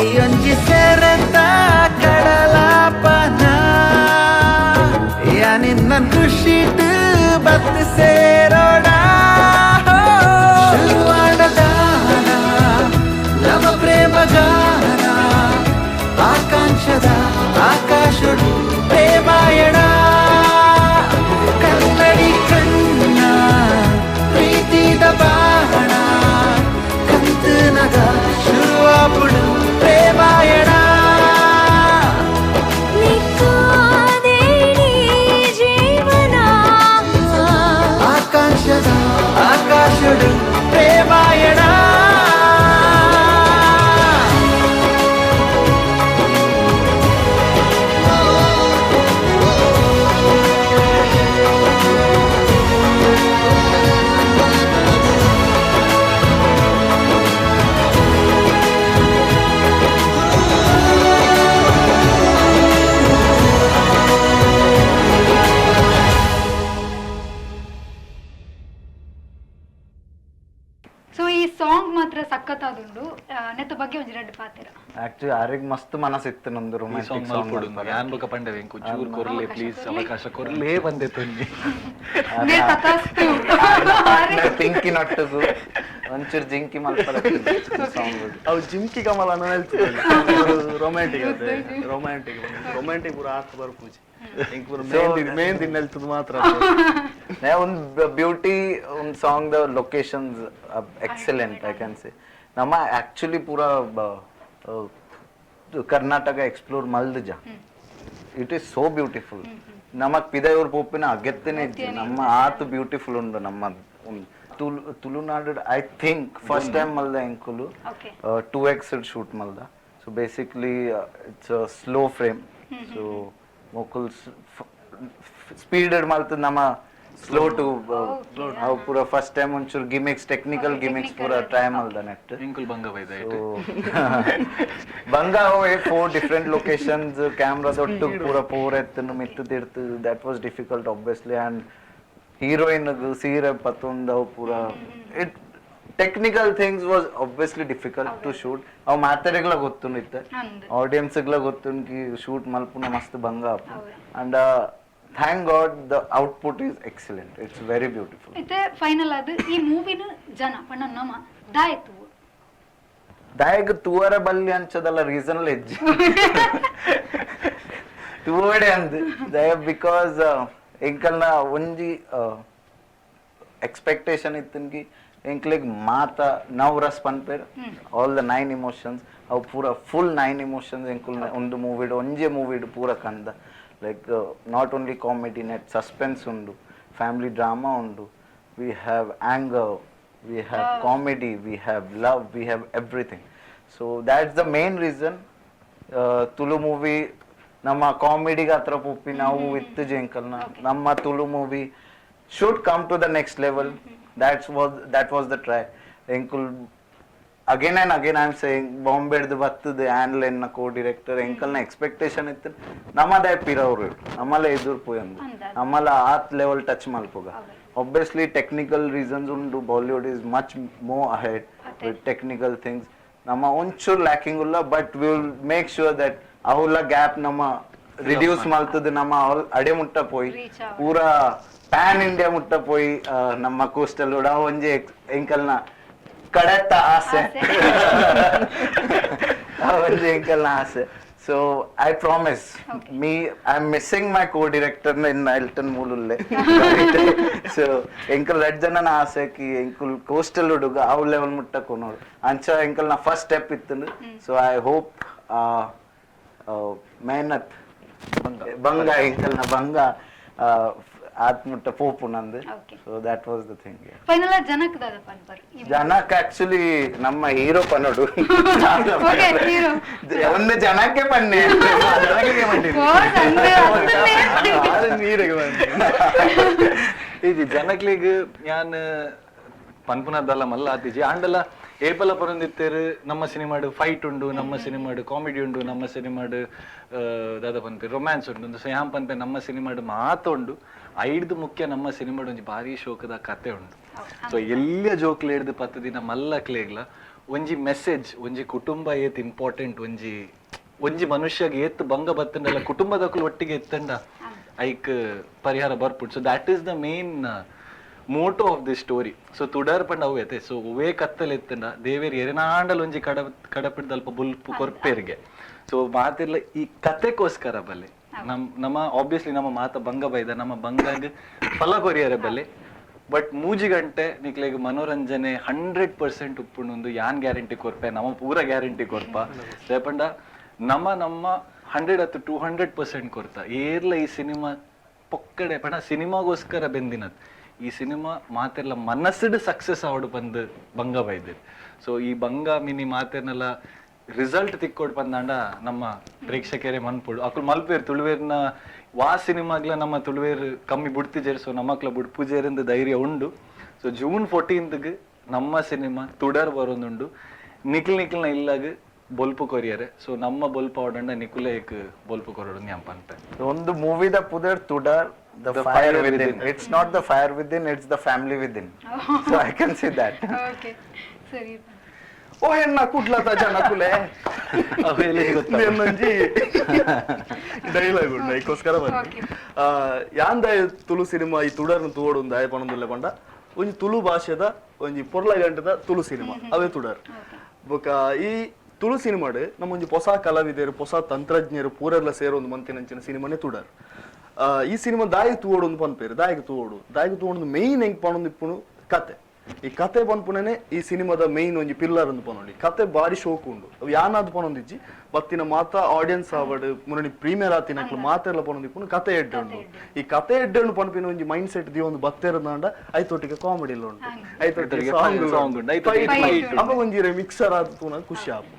ಈ ಒಂಜಿ ಸೆರೆತ ಕಡಲಾಪನ ಯಾ ನಿನ್ನ ಖುಷಿಟ್ ಬತ್ತು ಸೇರೋಣ. ಶುರುವಾಡದಾನ ನವ ಪ್ರೇಮ ಗಾನ, ಆಕಾಂಕ್ಷದ ಆಕಾಶಡು ಪ್ರೇಮಾಯಣ, ಕನ್ನಡಿ ಕಣ್ಣ ಪ್ರೀತಿದ ಬಾಣ, ಕಂತನಗ ಶುರುವಾಪುಡು ಪ್ರೇಮಾಯಣ. ಆಕಾಂಕ್ಷದ ಆಕಾಶಡು ಪ್ರೇಮಾಯಣ. ಸೊ ಈ ಸಾಂಗ್ ಮಾತ್ರ ಸಖತ್ತಾದುಂಡು. ನೆತ್ತ ಬಗ್ಗೆ ಒಂಜಿ ರಡ್ಡ್ ಪಾತೆರ. ಆಕ್ಚುಲಿ ಆರೆಗ್ ಮಸ್ತ್ ಮನಸ್ಸಿತ್ತು ನಮ್ದು ಈ ರೊಮ್ಯಾಂಟಿಕ್ ಸಾಂಗ್ ಸಾಂಗ್. ಮಲ್ಪೊಡು ಯಾನ್ ಬೊಕ ಪಂಡವೆ ಎಂಕು ಚೂರು ಕೊರ್ಲೆ ಪ್ಲೀಸ್, ಅವಕಾಶ ಕೊರ್ಲೇ ಬಂದೆ ತೊನ್ನಿ. ನೇ ತಥಾಸ್ತು. ಪಿಂಕಿ ನಟ್ಟುಗು ಒಂಚೂರು ಜಿಂಕಿ ಮಲ್ಪರ ಸಾಂಗ್. ಅವು ಜಿಮ್ಕಿ ಕಮಲ ಅನ್ನೋ ಹೇಳ್ತಿದ್ದೆ ರೊಮ್ಯಾಂಟಿಕ್ ಅದೇ ರೊಮ್ಯಾಂಟಿಕ್ ರೊಮ್ಯಾಂಟಿಕ್ ಪೂರ ಆತ್ ಬರ್ಪೂಜಿ ಎಂಕ್ ಪೂರ ಮೇನ್ ಮೇನ್ ದಿನ ಹೇಳ್ತದ ಮಾತ್ರ. ಒಂದು ಬ್ಯೂಟಿ ಒಂದು song, the locations excellent, I can say. ನಮ್ಮ ಆಕ್ಚುಲಿ ಪೂರ ಕರ್ನಾಟಕ ಎಕ್ಸ್ಪ್ಲೋರ್ ಮಲ್ದಜ, it is so beautiful. ನಮಕ್ ಪಿದಯೂರ್ ಪೋಪಿನ ಅಗತ್ಯನೇ ಇಜ್ಜಿ, ನಮ್ಮ ಆತ್ ಬ್ಯೂಟಿಫುಲ್ ಉಂಡು ನಮ್ಮ ಒಂದು Tulunadu. I think first time ಮಲ್ದ ಎಂಕುಲು 2x shoot ಮಲ್ದ. So basically it's slow frame, so ಮೊಕುಲ್ ಸ್ಪೀಡ್ ಮಲ್ತ ನಮ್ಮ ಸ್ಲೋ ಟು ಅವು ಪೂರ ಫಸ್ಟ್ ಟೈಮ್ ಒಂಚೂರು ಗಿಮಿಕ್ಸ್, ಟೆಕ್ನಿಕಲ್ ಗಿಮಿಕ್ಸ್ ಪೂರ ಟ್ರೈ ಮಲ್ದ ನೆಟ್. ಎಂಕುಲ್ ಬಂಗ ಬೈದ. ಬಂಗ ಫೋರ್ ಡಿಫ್ರೆಂಟ್ ಲೊಕೇಶನ್ಸ್, ಕ್ಯಾಮ್ರಾದ ಒಟ್ಟು ಪೂರ ಪೋರ್ ಎತ್ತನು ಮಿತ್ತು ತಿರ್ತು, that was difficult obviously. And heroine ಸೀರೆ ಪತ್ತೊಂದು ಅವು ಪೂರ it technical things was obviously difficult to shoot. ಅವು ಮಾತಾಡಿಗ್ಲ ಗೊತ್ತುಂಡು ಇತ್ತೆ, ಅಂದ್. ಆಡಿಯನ್ಸ್ಗ್ಲ ಗೊತ್ತುಂಡು ಶೂಟ್ ಮಲ್ಪುನ ಮಸ್ತ್ ಬಂಗ. And thank God the output is excellent, it's very beautiful. ಇತ್ತೆ ಫೈನಲ್ ಅದು ಈ ಮೂವಿನ ಜನ ಪಂಡ ನಮ ದಾಯತು. ದಾಯಗ ತೂವರ ಬಲ್ಲಿ ಅಂಚದಲ್ಲ ರೀಸನ್ ಹೆಜ್ಜೆ ತೂವಡೆ ಅಂದ್ ದಯ, because ಎಂಕಲ್ನ ಒಂಜಿ ಎಕ್ಸ್ಪೆಕ್ಟೇಷನ್ ಇತ್ತನ್ಗಿ ಎಂಕ್ಲೆಗ್ ಮಾತ ನವರಸ್ ಪನ್ಪೇರ್, ಆಲ್ the 9 emotions, ಅವು ಪೂರ ಫುಲ್ 9 ಇಮೋಷನ್ಸ್ ಎಂಕುಲ್ ಒಂದು ಮೂವಿಡ್ ಒಂಜೆ ಮೂವಿಡ್ ಪೂರ ಕಂದ. Like not only comedy, net suspense ಉಂಡು, ಫ್ಯಾಮಿಲಿ ಡ್ರಾಮಾ ಉಂಡು, we have anger, we have comedy, we have love, we have everything. So that's the main reason Tulu movie ನಮ್ಮ ಕಾಮಿಡಿಗೆ ಹತ್ರ ಪೊಪ್ಪಿ ನಾವು ಇತ್ತು ಜಂಕಲ್ನ ನಮ್ಮ Tulu movie should come to the next level. That was the try. ಎಂಕುಲ್ again and again I am saying, ಬಾಂಬೆಡ್ದು ಬತ್ತದ online ನ co director ಎಂಕಲ್ನ expectation ಇತ್ತು ನಮ್ಮದೇ ಪಿರವ್ರು ನಮ್ಮಲ್ಲ ಎದುರು ಪೋಯಂದು ನಮ್ಮಲ್ಲ ಆತ್ ಲೆವೆಲ್ ಟಚ್ ಮಲ್ಪುಗ. ಆಬ್ವಿಯಸ್ಲಿ ಟೆಕ್ನಿಕಲ್ ರೀಸನ್ಸ್ ಉಂಟು, Bollywood is much more ahead with technical things. ನಮ್ಮ ಒಂಚೂರು ಲ್ಯಾಕಿಂಗ್ ಉಲ್ಲ, but will make sure that ಅವುಲ ಗ್ಯಾಪ್ ನಮ್ಮ ರಿಡ್ಯೂಸ್ ಮಲ್ತದ ನಮ್ಮ ಅಡೆ ಮುಟ್ಟ ಪೋಯಿ Reach ಆವಡ್. ಪೂರಾ ಪ್ಯಾನ್ ಇಂಡಿಯಾ ಮುಟ್ಟ ಪೋಯಿ ನಮ್ಮ ಕೋಸ್ಟಲ್ ಒಂಜಿ ಎಂಕಲ್ನ ಕಡೆತ್ತ ಆಸೆ, ಒಂಜಿ ಎಂಕಲ್ನ ಆಸೆ. So I promise me I am missing my co director in Elton ಮೂಲುಲ್ಲೆ. So ಎಂಕಲ್ ರಡ್ ಜನನ ಆಸೆ ಕಿ ಎಂಕುಲ್ ಕೋಸ್ಟಲ್ ಹುಡುಗ ಅವು ಲೆವೆಲ್ ಮುಟ್ಟ ಕೊನೋಡು ಅಂಚ ಎಂಕಲ್ನ ಫಸ್ಟ್ ಸ್ಟೆಪ್ ಇತ್ತು. ಸೊ I hope ಮೆಹನತ್ ಬಂಗ ಎಂಕಲ್ನ ಬಂಗ ಆತ್ ಮುಟ್ಟ ಪೋಪು ನಂದು. So that was the thing. Final ಜನಕ್ ದಾದ ಪನ್ಪರ್? ಜನಕ್ ಆಕ್ಚುಲಿ ನಮ್ಮ ಹೀರೋ ಪನೋಡು. ಹೀರೋ. ಒಂದು ಜನಕ್ಕೆ ಪನ್ನೆ. ಇದು ಜನಕ್ಲೆಗ್ ಯಾನ್ ಪನ್ಪುನದಲ್ಲ ಮಲ್ಲ ಆತಿಜಿ ಆಂಡಲ ಏಪಲ ಪರೊಂದಿತ್ತೇರು ನಮ್ಮ ಸಿನಿಮಾಡ್ ಫೈಟ್ ಉಂಡು, ನಮ್ಮ ಸಿನಿಮಾಡ್ ಕಾಮಿಡಿ ಉಂಡು, ನಮ್ಮ ಸಿನಿಮಾಡ್ ದಾದ ಪನ್ಪೆ ರೊಮ್ಯಾನ್ಸ್ ಉಂಡು. ಸೊ ಯಾನ್ ಪನ್ಪೆ ನಮ್ಮ ಸಿನಿಮಾಡ್ ಮಾತ ಉಂಡು. ಐಡ್ದು ಮುಖ್ಯ ನಮ್ಮ ಸಿನಿಮಾಡ್ ಒಂಜಿ ಭಾರಿ ಶೋಕದ ಕತೆ ಉಂಡು. ಸೊ ಎಲ್ಲಿಯ ಜೋಕ್ಲೆ ಹಿಡ್ದು 10 ದಿನ ಮಲ್ಲಕ್ಲೆಗ್ಲ ಒಂಜಿ ಮೆಸೇಜ್, ಒಂಜಿ ಕುಟುಂಬ ಏತ್ ಇಂಪಾರ್ಟೆಂಟ್, ಒಂಜಿ ಒಂಜಿ ಮನುಷ್ಯಗೆ ಏತ್ ಭಂಗ ಬತ್ತಂಡಲ್ಲ ಕುಟುಂಬದಕ್ಲು ಒಟ್ಟಿಗೆ ಎತ್ತಂಡ ಐಕ್ ಪರಿಹಾರ ಬರ್ಪುಂಡು. So that is the main motto of this story. So ತುಡರ್ ಪಂಡ ಅವು ಎತೆ. ಸೊ ಒವೇ ಕತ್ತಲ್ ಎತ್ತಂಡ ದೇವೇರ್ ಎರೆನಾಂಡಲ್ ಒಂಜಿ ಕಡ ಕಡಪಿಡ್ದಲ್ಪ ಬುಲ್ಪು ಕೊರ್ಪೇರ್ಗೆ. ಸೊ ಮಾತಿರ್ಲ ಈ ಕತೆಗೋಸ್ಕರ ಬಲ್ಲೆ ನಮ್ ನಮ್ಮ ಆಬ್ವಿಯಸ್ಲಿ ನಮ್ಮ ಮಾತ ಭಂಗ ಬೈದ ನಮ್ಮ ಬಂಗಾಗ್ ಫಲ ಕೊರಿಯರೆ ಬಲ್ಲೆ. ಬಟ್ ಮೂಜಿ ಗಂಟೆ ನಿಕ್ಲೆಗ್ ಮನೋರಂಜನೆ 100% ಉಪ್ಪುಂಡು ಯಾನ್ ಗ್ಯಾರಂಟಿ ಕೊರ್ಪೆ, ನಮ್ಮ ಪೂರ ಗ್ಯಾರಂಟಿ ಕೊರ್ಪ. ಪಂಡ ನಮ್ಮ ನಮ್ಮ 100 ಅಥವಾ 200% ಕೊರ್ತ ಏರ್ಲ ಈ ಸಿನಿಮಾ ಪೊಕ್ಕಡೆ ಪಂಡ ಸಿನಿಮಾಗೋಸ್ಕರ ಬೆಂದಿನದ್ ಈ ಸಿನಿಮಾ ಮಾತೆರ್ಲ ಮನಸ್ಸುಡ್ ಸಕ್ಸಸ್ ಆವಡು ಬಂದು ಬಂಗ ಬೈದಿರ್. ಸೊ ಈ ಬಂಗ ಮಿನಿ ಮಾತೆರ್ನೆಲ್ಲ ರಿಸಲ್ಟ್ ತಿಕ್ಕೋಡ್ ಬಂದಾಂಡ ನಮ್ಮ ಪ್ರೇಕ್ಷಕರೇ ಮನ್ಪುಡು ಅಕುಲು ಮಲ್ಪೇರ್ ತುಳುವೇರ್ನ ವಾ ಸಿನಿಮಾಗ್ಲ ನಮ್ಮ ತುಳುವೇರ್ ಕಮ್ಮಿ ಬುಡ್ತಿಜೇರ್. ಸೊ ನಮ್ಮಕ್ಲ ಬುಡ್ಪುಜೇರಿಂದ ಧೈರ್ಯ ಉಂಡು. ಸೊ ಜೂನ್ 14ಗ್ ನಮ್ಮ ಸಿನಿಮಾ ತುಡರ್ ಬರೋದುಂಡು. ನಿಕ್ಲ್ ನಿಕ್ಲ್ನ ಇಲ್ಲಾಗ ಬೊಲ್ಪು ಕೊರಿಯರೆ. ಸೊ ನಮ್ಮ ಬೊಲ್ಪು ಆವಡಂಡ ನಿಕುಲೇಕ್ ಬೊಲ್ಪು ಕೊರಡು ನ್ಯಾಂಪ ಅನ್ಪೆ. ಒಂದು ಮೂವಿದ ಪುದರ್ ತುಡರ್, the fire within. It's not the fire within, it's the family within. So I can see that. Okay ಸರಿ. ಓ ಹೆಣ್ಣ ಕುಡ್ಲತ ಜನಕುಲೆ ಒಂಜಿ ಡೈಲಾಗ್ ಉಂಡು, ಐಕೋಸ್ಕರ ಬನ್ನಿ. ಯಾಂದಾಯ ತುಳು ಸಿನಿಮಾ ಈ ತುಡರ್ನ ತೂವೊಡು ದಾಯ ಪನೊಂದುಲ್ಲೆ ಪಂಡ ಒಂಜಿ ತುಳು ಭಾಷೆದ ಒಂಜಿ ಪೊರ್ಲ ಗಂಟದ ತುಳು ಸಿನಿಮಾ ಅವೇ ತುಡರ್. ಬೊಕ ಈ ತುಳು ಸಿನಿಮಾಡ್ ನಮ್ಮ ಒಂಜಿ ಹೊಸ ಕಲಾವಿದರು ಹೊಸ ತಂತ್ರಜ್ಞರು ಪೂರೆಲ್ಲ ಸೇರೊಂದು ಮಂತಿನಂಚಿನ ಸಿನಿಮಾನೇ ತುಡರ್. ಈ ಸಿನಿಮಾ ದಾಯಿಗೆ ತೂವೊಡು ಪನ್ಪೇರು, ದಾಯಿಗೆ ತೂವೊಡು ದಾಯಿಗೆ ತೂವೊಡು ಮೇಯ್ನ್ ಎಂಕ್ ಪನೊಂದು ಇಪ್ಪುನು ಕತೆ. ಈ ಕತೆ ಪನ್ಪುನೇ ಈ ಸಿನಿಮಾದ ಮೇಯ್ನ್ ಒಂಜಿ ಪಿಲ್ಲರ್ ಅಂದ್ ಪನೊಲಿ. ಕತೆ ಬಾರಿ ಶೋಕು ಉಂಡು, ಅವು ಯಾನಾದ್ ಪನೊಂದಿಜ್ಜಿ ಬತ್ತಿನ ಮಾತ ಆಡಿಯನ್ಸ್ ಆವಡ್ ಮುರಣಿ ಪ್ರೀಮಿಯರ್ ಆತಿನಕ್ಲು ಮಾತೆಲ್ಲ ಪನೊಂದು ಇಪ್ಪುನು ಕತೆ ಎಡ್ಡೆ ಉಂಡು. ಈ ಕತೆ ಎಡ್ಡೆ ಉಂಡು ಪನ್ಪಿನ ಒಂಜಿ ಮೈಂಡ್ ಸೆಟ್ ದಿಯೊಂದು ಬತ್ತೆರದಾಂಡ ಐತೊಟ್ಟಿಗೆ ಕಾಮಿಡಿ ಇಲ್ಲ ಉಂಟು, ಐತೊಟ್ಟಿಗೆ ಸಾಂಗ್ ಸಾಂಗ್ ಉಂಟು, ಐತೊಟ್ಟಿಗೆ ಅಪ್ಪ ಒಂಜಿ ಮಿಕ್ಸರ್ ಆದ್ ತೂನ ಖುಷಿ ಆಪು.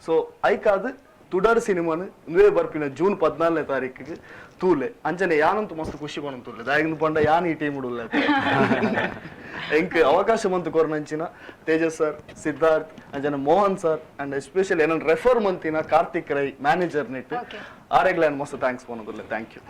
ಸೊ ಐಕಾದ್ ತುಡರ್ ಸಿನಿಮಾನು ಇಂದುವೇ ಬರ್ಪಿನ ಜೂನ್ 14ನೇ ತಾರೀಕಿಗೆ ತೂಲೆ. ಅಂಚನೆ ಯಾನಂತೂ ಮಸ್ತ್ ಖುಷಿ ಪನೊಂದು ತೂಲೆ ದಾಯಗಂದು ಪಂಡ ಯಾನ್ ಈ ಟೀಮ್ ಉಡುಲ್ಲ ಎಂಕ್ ಅವಕಾಶ ಮಂತು ಕೊರ್ನಂಚಿನ ತೇಜಸ್ ಸರ್, ಸಿದ್ಧಾರ್ಥ್, ಅಂಚನೆ ಮೋಹನ್ ಸರ್ ಅಂಡ್ ಎಸ್ಪೆಷಲಿ ಏನನ್ ರೆಫರ್ ಮಂತಿನ ಕಾರ್ತಿಕ್ ರೈ ಮ್ಯಾನೇಜರ್ ನೆಟ್ ಆರೆಗ್ಲ ಮಸ್ತ್ thanks ಪನೊಂದುಲ್ಲೆ. Thank you.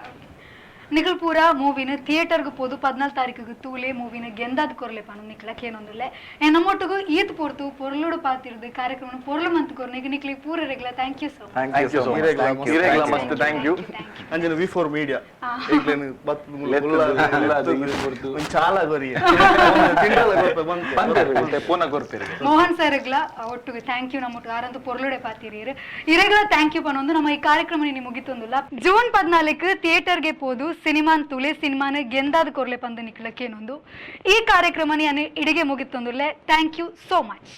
ನಿಕಲ್ ಪೂರ ಮೂವಿನ ಥಿಯೇಟರ್ಗೆ ಪೋದು 14 ತಾರೀಕಿಗೆ ತೂಲೆ ಮೂವಿನ ಗೆಂದಾದ್ ಕೊರ್ಲೆ ಪಾನು ನಿಕ್ಲ ಕೇನೊಂದುಲ್ಲೆ. ನಮ್ಮೊಟ್ಟಿಗೂ ಈತ್ ಪೊರ್ತು ಪೊರ್ಲುಡು ಪಾತಿರ್ದು ಕಾರ್ಯಕ್ರಮ ಪೊರ್ಲು ಮಂತ್ ಕೊರ್ನಿಗೆ ನಿಕ್ಲಿ ಪೂರ ರೆಗ್ಲ thank you so much. Thank you so much. ಇರೆಗ್ಲ ಮಸ್ತ್ thank you. ಅಂಚನೆ ವಿ4 ಮೀಡಿಯಾ ಈಗ್ಲೇನು ಬತ್ ಚಾಲ ಗೊರಿ ತಿಂಡಲ ಗೊರ್ಪೆ ಬಂತೆ ಪೋನ ಕೊರ್ಪೇರು ಮೋಹನ್ ಸರ್ ಒಟ್ಟಿಗೆ thank you. ನಮ್ಮ ಆರಂತು ಪೊರ್ಲುಡೆ ಪಾತಿರೀರು ಇರೆಗ್ಲ thank you ಪನೊಂದು ನಮ್ಮ ಈ ಕಾರ್ಯಕ್ರಮ ನಿನ್ನೆ ಮುಗಿತೊಂದುಲ್ಲ. ಜೂನ್ 14 ಥಿಯೇಟರ್ಗೆ ಪೋದು ಸಿನಿಮಾನ್ ತುಲೆ ಸಿನಿಮಾನ ಗೆಂದಾದ ಕೊರ್ಲೆ ಪಂದು ನಿಕ್ಲಕ್ಕೇನೊಂದು ಈ ಕಾರ್ಯಕ್ರಮ ಇಡಿಗೆ ಮುಗಿತೊಂದುಲ್ಲೆ. Thank you so much.